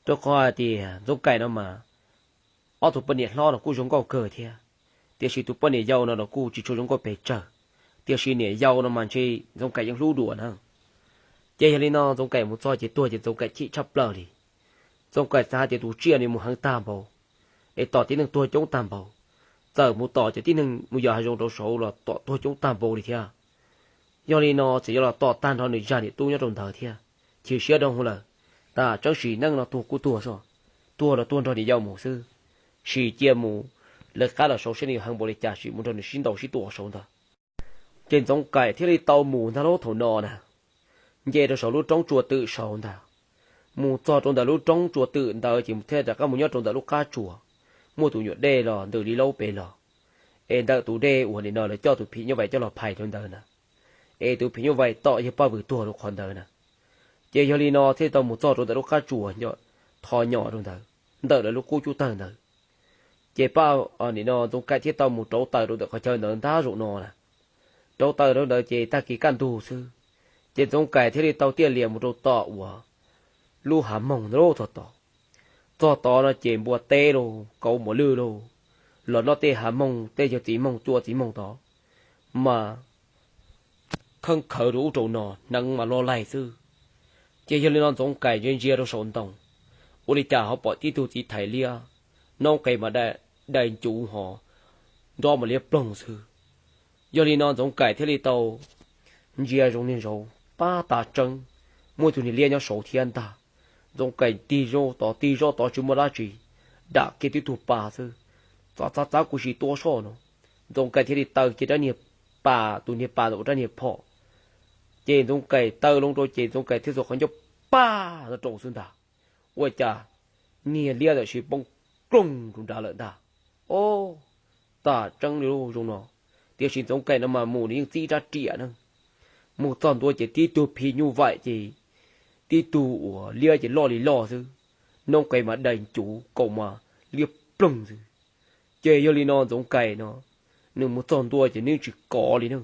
Rau qhov hais tias Ntxoov Kaim no mas ob tug poj niam hlob no kuj zoo nkauj kawg thiab, tiam sis tus poj niam yau no los kuj tsis tshua zoo nkauj pes tsawg, tiam sis niam yau no mas ntshe Ntxoov Kaim yeej hlub dua na. Ces yog li no Ntxoov Kaim mus txog ces tuag ces Ntxoov Kaim chim tshaj plaws li. Ntxoov Kaim xav hais tias tus tsiaj no mus heev tag npaum, es tom tib neeg tuag coob tag npaum, txawm mus tom cov tib neeg mus yos hav zoov rau saud los tom tuag coob tag npaum li thiab. Yog li no txawm yuav los tom tag nrho nws zaj niam tub nyob rau ntawd thiab, chim siab dhau hwv lawm. Tam tseeb sim neej no tuag kuj tuag xwb, tuag los tuag nrog niam yau mus xwb, sim cia mus lawv qab los saud saib nws heev npaum li cas sim mus nrog nws sib ntaus sib tua saud ntag. Ces Ntxoov Kaim thiaj li tau mus ntag lauj thaum no na, nce rau saum lub roob tsua twm saud ntag. Mus txog rau ntawm lub roob tsua twm ntawd ces thiaj rov qab mus nyob rau ntawm lub qab tsuas, muaj tus nyuam dej los ntws li laub pem los, es ntawm tus dej uas nim no lawv coj tus phim nyuj vais coj los phais rau ntawd na, es tus phim nyuj vais tom yawg Paj Vwm tuag rau qhov ntawd na. Ces yog li no thiaj tau mus txog rau ntawm lub qab tsuas tho nyom rau ntawd, ntawm lawv lub qub cub tawg ntawd. Ces Paj, nim no Ntxoov Kaim thiaj tau mus rauv taws rau ntawm qhov chaw ntawd ntag zaum no na. Rauv taws rau ntawd ces tag kis kaj ntug xwb, ces Ntxoov Kaim thiaj li tau tiaj lias mus rau tom uas lub hav moog ntawd lauj txog tom. Txog tod no ces npua teb lauj, kauv mos lwj lauj, los noj tej hav moog, tej yawg txiv moog, cua txiv moog tod, mas kheeb khawv rau ub rau no, hneev mas loj laig xwb. Ces yog li no Ntxoov Kais ntsia ntsia rau saum ntoo, ua li cas ho pom tib tug txiv thais liab, noob qes mas dai ncuv ho nrov mas liab ploog xwb. Yog li no Ntxoov Kais thiaj li tau ntsia zoo niag zaus, pab tas tseeb, muaj tug niag liab nyob saud thiab ntag. Ntxoov Kais tig zoj tod tig zoj tod tsis muaj dab tsi, dam kiag tib tug pas xwb, txav txav txav kuv sim tua soj no. Ntxoov Kais thiaj li taw kiag rab niag pas, tus niag pas ntawm ua rab niag phom, ces Ntxoov Kais taw loo rau ces Ntxoov Kais thiaj xuas qhov ncauj pag rau xwb ntag. Ua cas niag liab ntawd sim poob kloog rau nrad lawm ntag. Ob, tas tseeb li lauj zoo no. Tiam sis Ntxoov Kais no mas mus nws yeej txib rab riam na. Mus txog ntua ces tib tug phim nyuj vaim ces tib tug uas liab ces loj li loj xwb, noob qes mas dai ncuv, kaus mas liab ploog xwb. Ces yog li no Ntxoov Kais no, nws mus txog ntua ces nws tsis kov li na.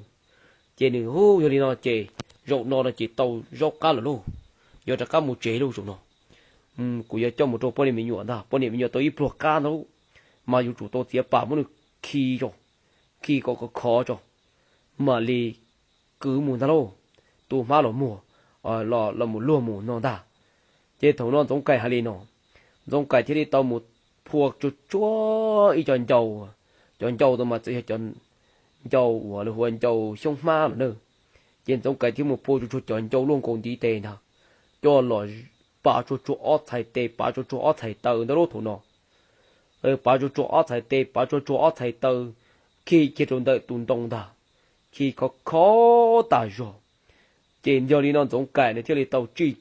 Ces nws hu yog li no ces zaum no no ces tau zaub qab lawm lauj, yuav rov qab mus tsev lauj zaum no. Kuv yuav coj mus rau poj niam me nyuam ntag, poj niam me nyuam tau ib pluag qab ntag lauj, mas yuav tsum tau txiav pas muab nws khi, khi kom khov khov tso, mam li kwv mus ntag lauj. Tu hmab los muag, los mus luag mus no ntag. Ces thaum no Ntxoov Kais hais li no, Ntxoov Kais thiaj li tau mus phua tsuag tsuag ib co ncau, cov ncau tau mas txawm yog cov ncau uas lawv hu ua ncau xyoob hmab no na. Ces Ntxoov Kais thiaj mus phua tsuag tsuag cov ncau luaj nkaus ntiv tes ntag, coj los pav tsuag tsuag ob txhais tes, pav tsuag tsuag ob txhais taw ntag lauj thaum no. Pav tsuag tsuag ob txhais tes, pav tsuag tsuag ob txhais taw, khi kiag rau ntawm tus ntoo ntag, khi khov khov tas zog. Ces yog li no Ntxoov Kais nws thiaj li tau tsij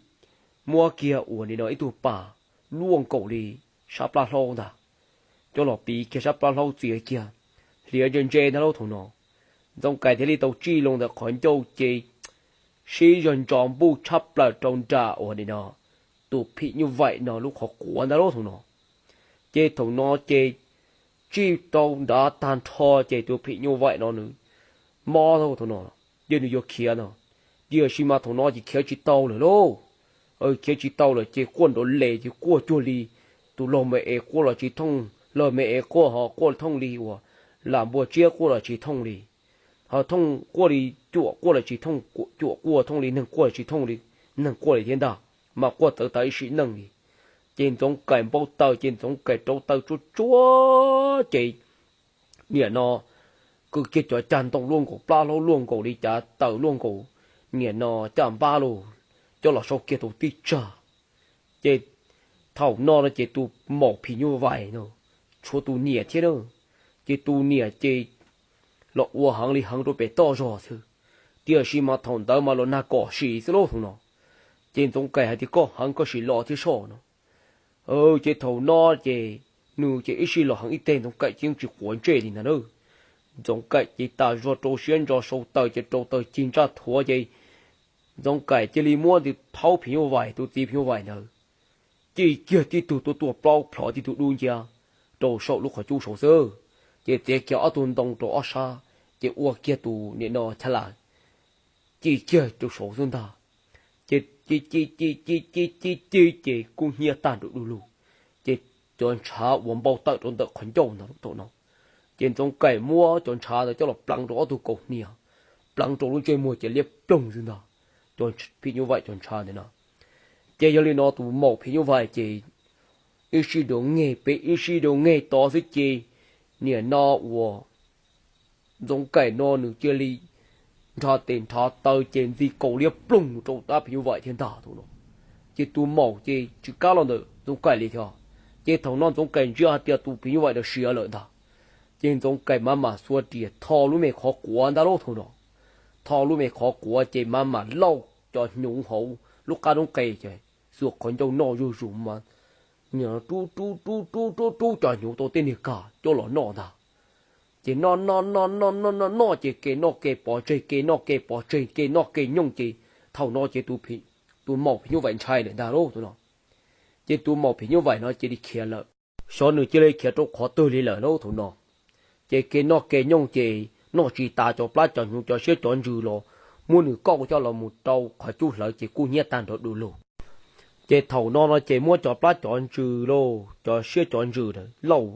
muab kiag uas nim no ib tug pas luaj nkaus li sab plab hlaub ntag, coj los piv kiag sab plab hlaub txiav kiag, hliav ntse ntse ntag lauj thaum no. Ntxoov Kais thiaj li tau tsij loo ntawm qhov ncauj ces sib zog ntso npuj tshab plaws rau nram uas nim no tus phim nyuj vaim no lub qhov quav ntag lauj thaum no. Ces thaum no ces tsij rau nrad tag nrho ces tus phim nyuj vaim no nws mob thaum no, ces nws yuav khiav no, tiam sis mas thaum no ces khiav tsis tau lawm lauj. Khiav tsis tau lawm ces quaj nrov les ces quaj cuag li tus laug me es quaj los tsis thooj, laug me es quaj ho quaj thooj li uas lam npua tsiab quaj los tsis thooj li, ho thooj quaj li cuam quaj los tsis thooj, cuam quaj thooj li neeg quaj los tsis thooj li, neeg quaj li thiab ntag, mas quaj txawv tas ib sim neej li. Ces Ntxoov Kais npau taws ces Ntxoov Kais rauv taws tsuag tsuag ces nim no kwv kiag cov cag ntoo luaj nkaus plab hlaub luaj nkaus li cav taws luaj nkaus nim no caj npab los coj los sau kiag tau tib tsag. Ces thaum no no ces tus maum phim nyuj vaim no tshuav tus niam thiab na, ces tus niam ces los ua heev li heev rau pem toj zog xwb, tiam sis mas thaum ntawd mas los nag kom sim xwb lauj thaum no. Ces Ntxoov Kais hais tias koj heev koj sim los thiab soj no. Ces thaum no ces nws ces ib sij los heev ib teg Ntxoov Kais ces yeej tsis quav ntsej li ntag na. Ntxoov Kais ces tas zog rau siab ntso sau taws ces rau taws cig ntsaj thuav ces Ntxoov Kais cia li muab tus phaub phim nyuj vaim, tus txiv phim nyuj vaim ntawd ci kiag tib tug tuaj tuaj plaub plhov tib tug dub nciab rau saum lub qhov cub saud xwb, ces txiav kiag ob tug ntoo rau ob sab, ces ua kiag tus nim no chav lawm ci kiag rau saud xwb ntag. Ces ci ci ci ci ci ci ci ces kub hnyiab tag nrho du lug, ces cov ntshav uas npau tawm rau ntawm qhov ncauj ntag thaum no. Ces Ntxoov Kais muab cov ntshav ntawd coj los pleev rau ob tug kaus hniav, pleev rau lub ntsej muag ces liab ploog xwb ntag, cov phim nyuj vaim cov ntshav ntawd no. Ces yog li no tus maum phim nyuj vaim ces ib sij dua ngeg pem ib sij dua ngeg tod xwb ces nim no uas Ntxoov Kais no nws cia li nrhav tes nrhav taw ces ntxi kaus liab ploog rau dab phim nyuj vaim thiab ntag thaum no. Ces tus maum ces tsis kam los ntawm Ntxoov Kais li thiab. Ces thaum no Ntxoov Kais ntsia hais tias tus phim nyuj vaim ntawd siav lawm ntag, ces Ntxoov Kais mam mam xuas riam tho lub me qhov quav ntag lauj thaum no. Tho lub me qhov quav ces mam mam lauj cov hnyuv hauv lub qab noob qes ces xuas qhov ncauj noj zuj zus mas rub rub rub rub rub rub cov hnyuv tau tej niag kag coj los noj ntag. Ces noj noj noj noj noj noj noj ces ke noj ke pov tseg, ke noj ke pov tseg, ke noj ke nyooj ces thaum no ces tus maum phim nyuj vaim ntshai lawm ntag lauj thaum no. Ces tus maum phim nyuj vaim no cia li khiav lawm. Xyov nws cia li khiav rau qhov twg li lawm lauj thaum no. Ces ke noj ke nyooj ces noj tsis tas cov plab cov hnyuv cov siab cov ntsws los muab nws kauj coj los mus rau qhov cub hlawv ces kub hnyiab tag nrho du lug. Ces thaum no no ces muab cov plab cov ntsws lauj, cov siab cov ntsws ntawd lauj,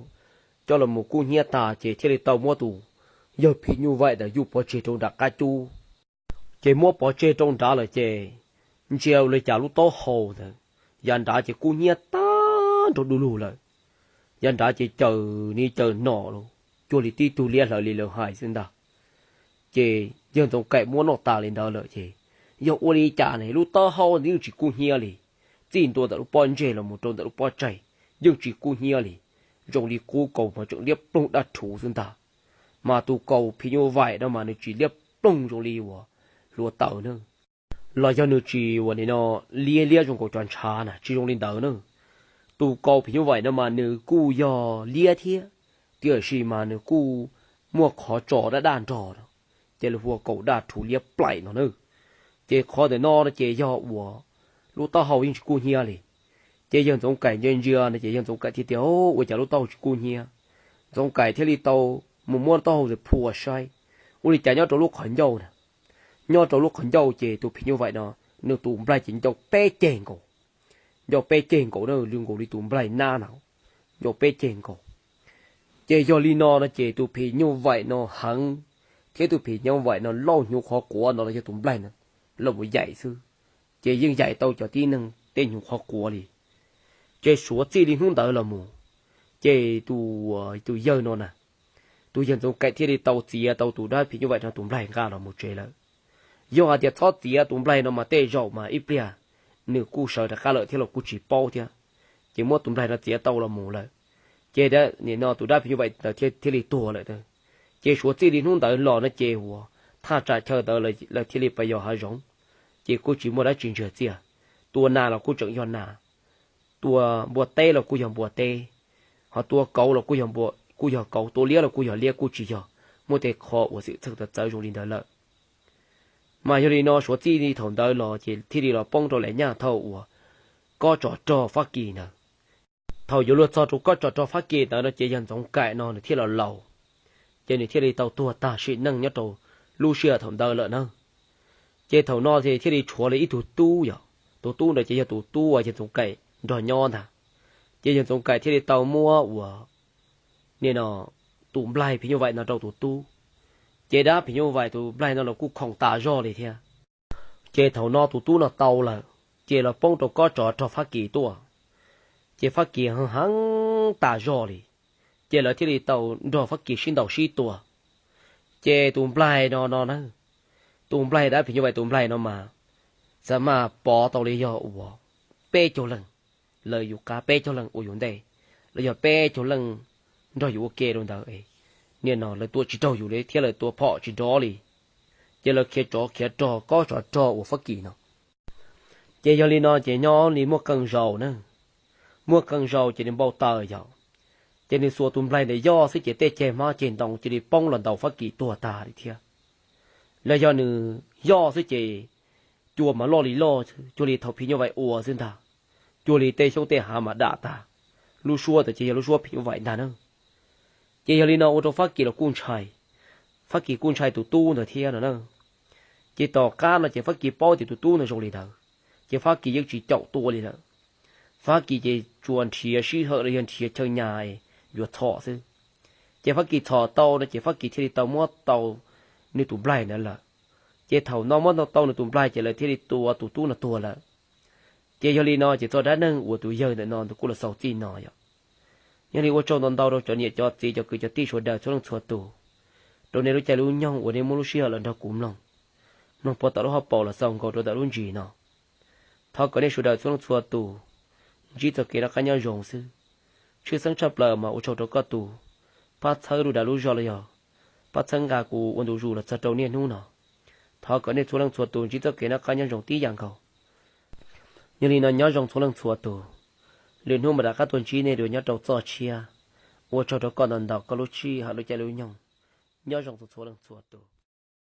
coj los mus kub hnyiab tas ces thiaj li tau muab tus yawg phim nyuj vaim ntawd yuj pov tseg rau nram qab cub. Ces muab pov tseg rau nrad lawm ces ntsia ua li cas lub taub hau ntawd yav nrad ces kub hnyiab tag nrho du lug lawm. Yav nrad ces caws ni caws no lauj, cuag li tib tug liab hlawv li lawv hais xwb ntag. Ces yawg Ntxoov Kaim muab noj tas li ntawd lawm ces yog ua li cas ne lub taub hau ntawd yeej tsis kub hnyiab li, txij ntua ntawm lub pob ntseg los mus rau ntawm lub pob tsaig yeej tsis kub hnyiab li, zoo li qub kaus mas tseem liab ploog daj rhuv xwb ntag. Mas tus kaus phim nyuj vaim no mas nws tsis liab ploog zoo li uas hluav taws na, los yog nws tsis ua li no liab liab zoo nkaus cov ntshav na, tsis zoo li ntawd na. Tus kaus phim nyuj vaim no mas nws kuj yog liab thiab, tiam sis mas nws kuj muaj qhov tso daj daj nrog no, ces lawv hu ua kaus daj rhuv liab plaim no na. Ces qhov ntawm no no ces yog uas lub taub hau yeej tsis kub hnyiab li. Ces yawg Ntxoov Kaim ntsia ntsia no ces yawg Ntxoov Kaim thiaj tias, Ua cas lub taub hau tsis kub hnyiab? Ntxoov Kaim thiaj li tau mus muab taub hau ntawd phua saib, ua li cas nyob rau lub qhov ncauj na, nyob rau lub qhov ncauj ces tus phim nyuj vaim no nws tus nplaig ces ncau peb ceg nkaus, ncau peb ceg nkaus na, li nkaus li tus nplaig nab na, ncau peb ceg nkaus. Ces yog li no no ces tus phim nyuj vaim no heev, thiab tus phim nyuj vaim no lauj hnyuv qhov quav no los yog tus nplaig no lauj mus yaim xwb, ces yeej yaim tau cov tib neeg tej hnyuv qhov quav li. Ces suav txij li hnub ntawd los mus, ces tus, tus yawg no na, tus yawg Ntxoov Kaim thiaj li tau txiav tau tus dab phim nyuj vaim no tus nplaig nqa los mus tsev lawm. Yog hais tias txhob txiav tus nplaig no mas tej zaum mas ib pliag nws kuj sawv rov qab lawm thiab los kuj tsis paub thiab. Ces muab tus nplaig no txiav tau los mus lawm, ces nim no tus dab phim nyuj vaim ntawd thiaj li tuag lawm. Ces suav txij li hnub ntawd los no ces uas thaj tsam chaw ntawd lawv thiaj li pas yos hav zoov, ces kuj tsis muaj dab tsi ntsiag txiaj. Tua nas los kuj tseem yog nas, tua npua teb los kuj yog npua teb, ho tua kauv los kuj yog kauv, tua liab los kuj yog liab, kuj tsis yog muaj tej qho uas xwm txheej txawv txawv zoo li ntawd lawm. Mas yog li no suav txij li thaum ntawd los ces thiaj li los poob rau lawm nyaj thaum uas kob tsov rog Fab Kis ntawd. Thaum yuav luag txog rau kob tsov rog Fab Kis ntawd no ces yawg Ntxoov Kaim no nws thiaj los laus, ces nws thiaj li tau tuag tag sim neej nyob rau lub sij hawm thaum ntawd lawm na. Ces thaum no ces thiaj li tshuav li ib tug tub yom, tus tub ntawd ces yog tus tub uas yawg Ntxoov Kaim nrog nyob ntag. Ces yawg Ntxoov Kaim thiaj li tau muab uas nim no tus nplaig phim nyuj vaim no rau tus tub. Ces dab phim nyuj vaim tus nplaig no los kuj khoom tas zog li thiab. Ces thaum no tus tub no tau lawm, ces los poob rau kob tsov rog Fab Kis tuaj. Ces Fab Kis heev heev tas zog li, ces lawv thiaj li tau nrog Fab Kis sib ntaus sib tua. Ces tus nplaig no no na, tus nplaig dab phim nyuj vaim tus nplaig no mas xav mas pov tau li yog uas peb caug leej, lawv yus qab peb caug leej ua yus ntej, los yog peb caug leej nrog yus ua ke rau ntawd. Nim no lawv tua tsis raug yus li thiab lawv tua phom tsis nrov li, ces lawv khiav tsov khiav rog kob tsov rog uas Fab Kis no. Ces yog li no ces nyob li muaj qee zaus na, muaj qee zaus ces nws npau taws yom, ces nws xuas tus nplaig ntawd yoj xwb ces tej ceg hmab ceg ntoo cia li poob los ntaus Fab Kis tuag tag li thiab. Los yog nws yoj xwb ces cua mas loj li loj, cuag li thaum phim nyuj vaim ua xwb ntag, cuag li tej xyoob tej hav mas dam tag. Lub suab ntawd ces yog lub suab phim nyuj vaim ntag na. Ces yog li no ua rau Fab Kis los kuj ntshai, Fab Kis kuj ntshai tus tub ntawd thiab no na. Ces tom qab no ces Fab Kis paub tias tus tub ntawd zoo li ntawd, ces Fab Kis yeej tsis caum tua li lawm. Fab Kis ces tsuas nrhiav sij hawm los yog nrhiav chaw nyas yuav txhom xwb. Ces Fab Kis txhom tau no ces Fab Kis thiaj li tau muab tau nws tus nplaig ntawd lawm. Ces thaum no muab tau nws tus nplaig ces lawv thiaj li tua tus tub no tuag lawm. Ces yog li no ces txoj dab neeg uas tus yawg ntawm no nws kuj los xaus txij no yom. Yog li ua tsaug ntau ntau rau cov niam cov txiv cov kwv cov tij sawv daws txhua leej txhua tus, rau nej lub caij lub nyoog uas nej muab lub sij hawm los nrog kuv mloog, mloog puag tom lub hauv paus los xaus nkaus rau ntawm lub ntsis no. Thov kom nej sawv daws txhua leej txhua tus ntsib txoj kev noj qab nyob zoo xwb. Tshwj xeeb tshaj plaws mas ua tsaug rau koj tus pab txhawb lub dag lub zog los yog pab txhawb nqa kuv ua ntu zus los txog rau niaj hnub no. Thov kom nej txhua leej txhua tus ntsib txoj kev noj qab nyob zoo tib yam nkaus. Yog li no nyob zoo txhua leej txhua tus, lwm hnub mam rov qab tuaj ntsib nej dua nyob rau txoj tshiab. Ua tsaug rau koj ntau ntau koj lub sij hawm lub caij lub nyoog. Nyob zoo txhua txhua leej txhua tus.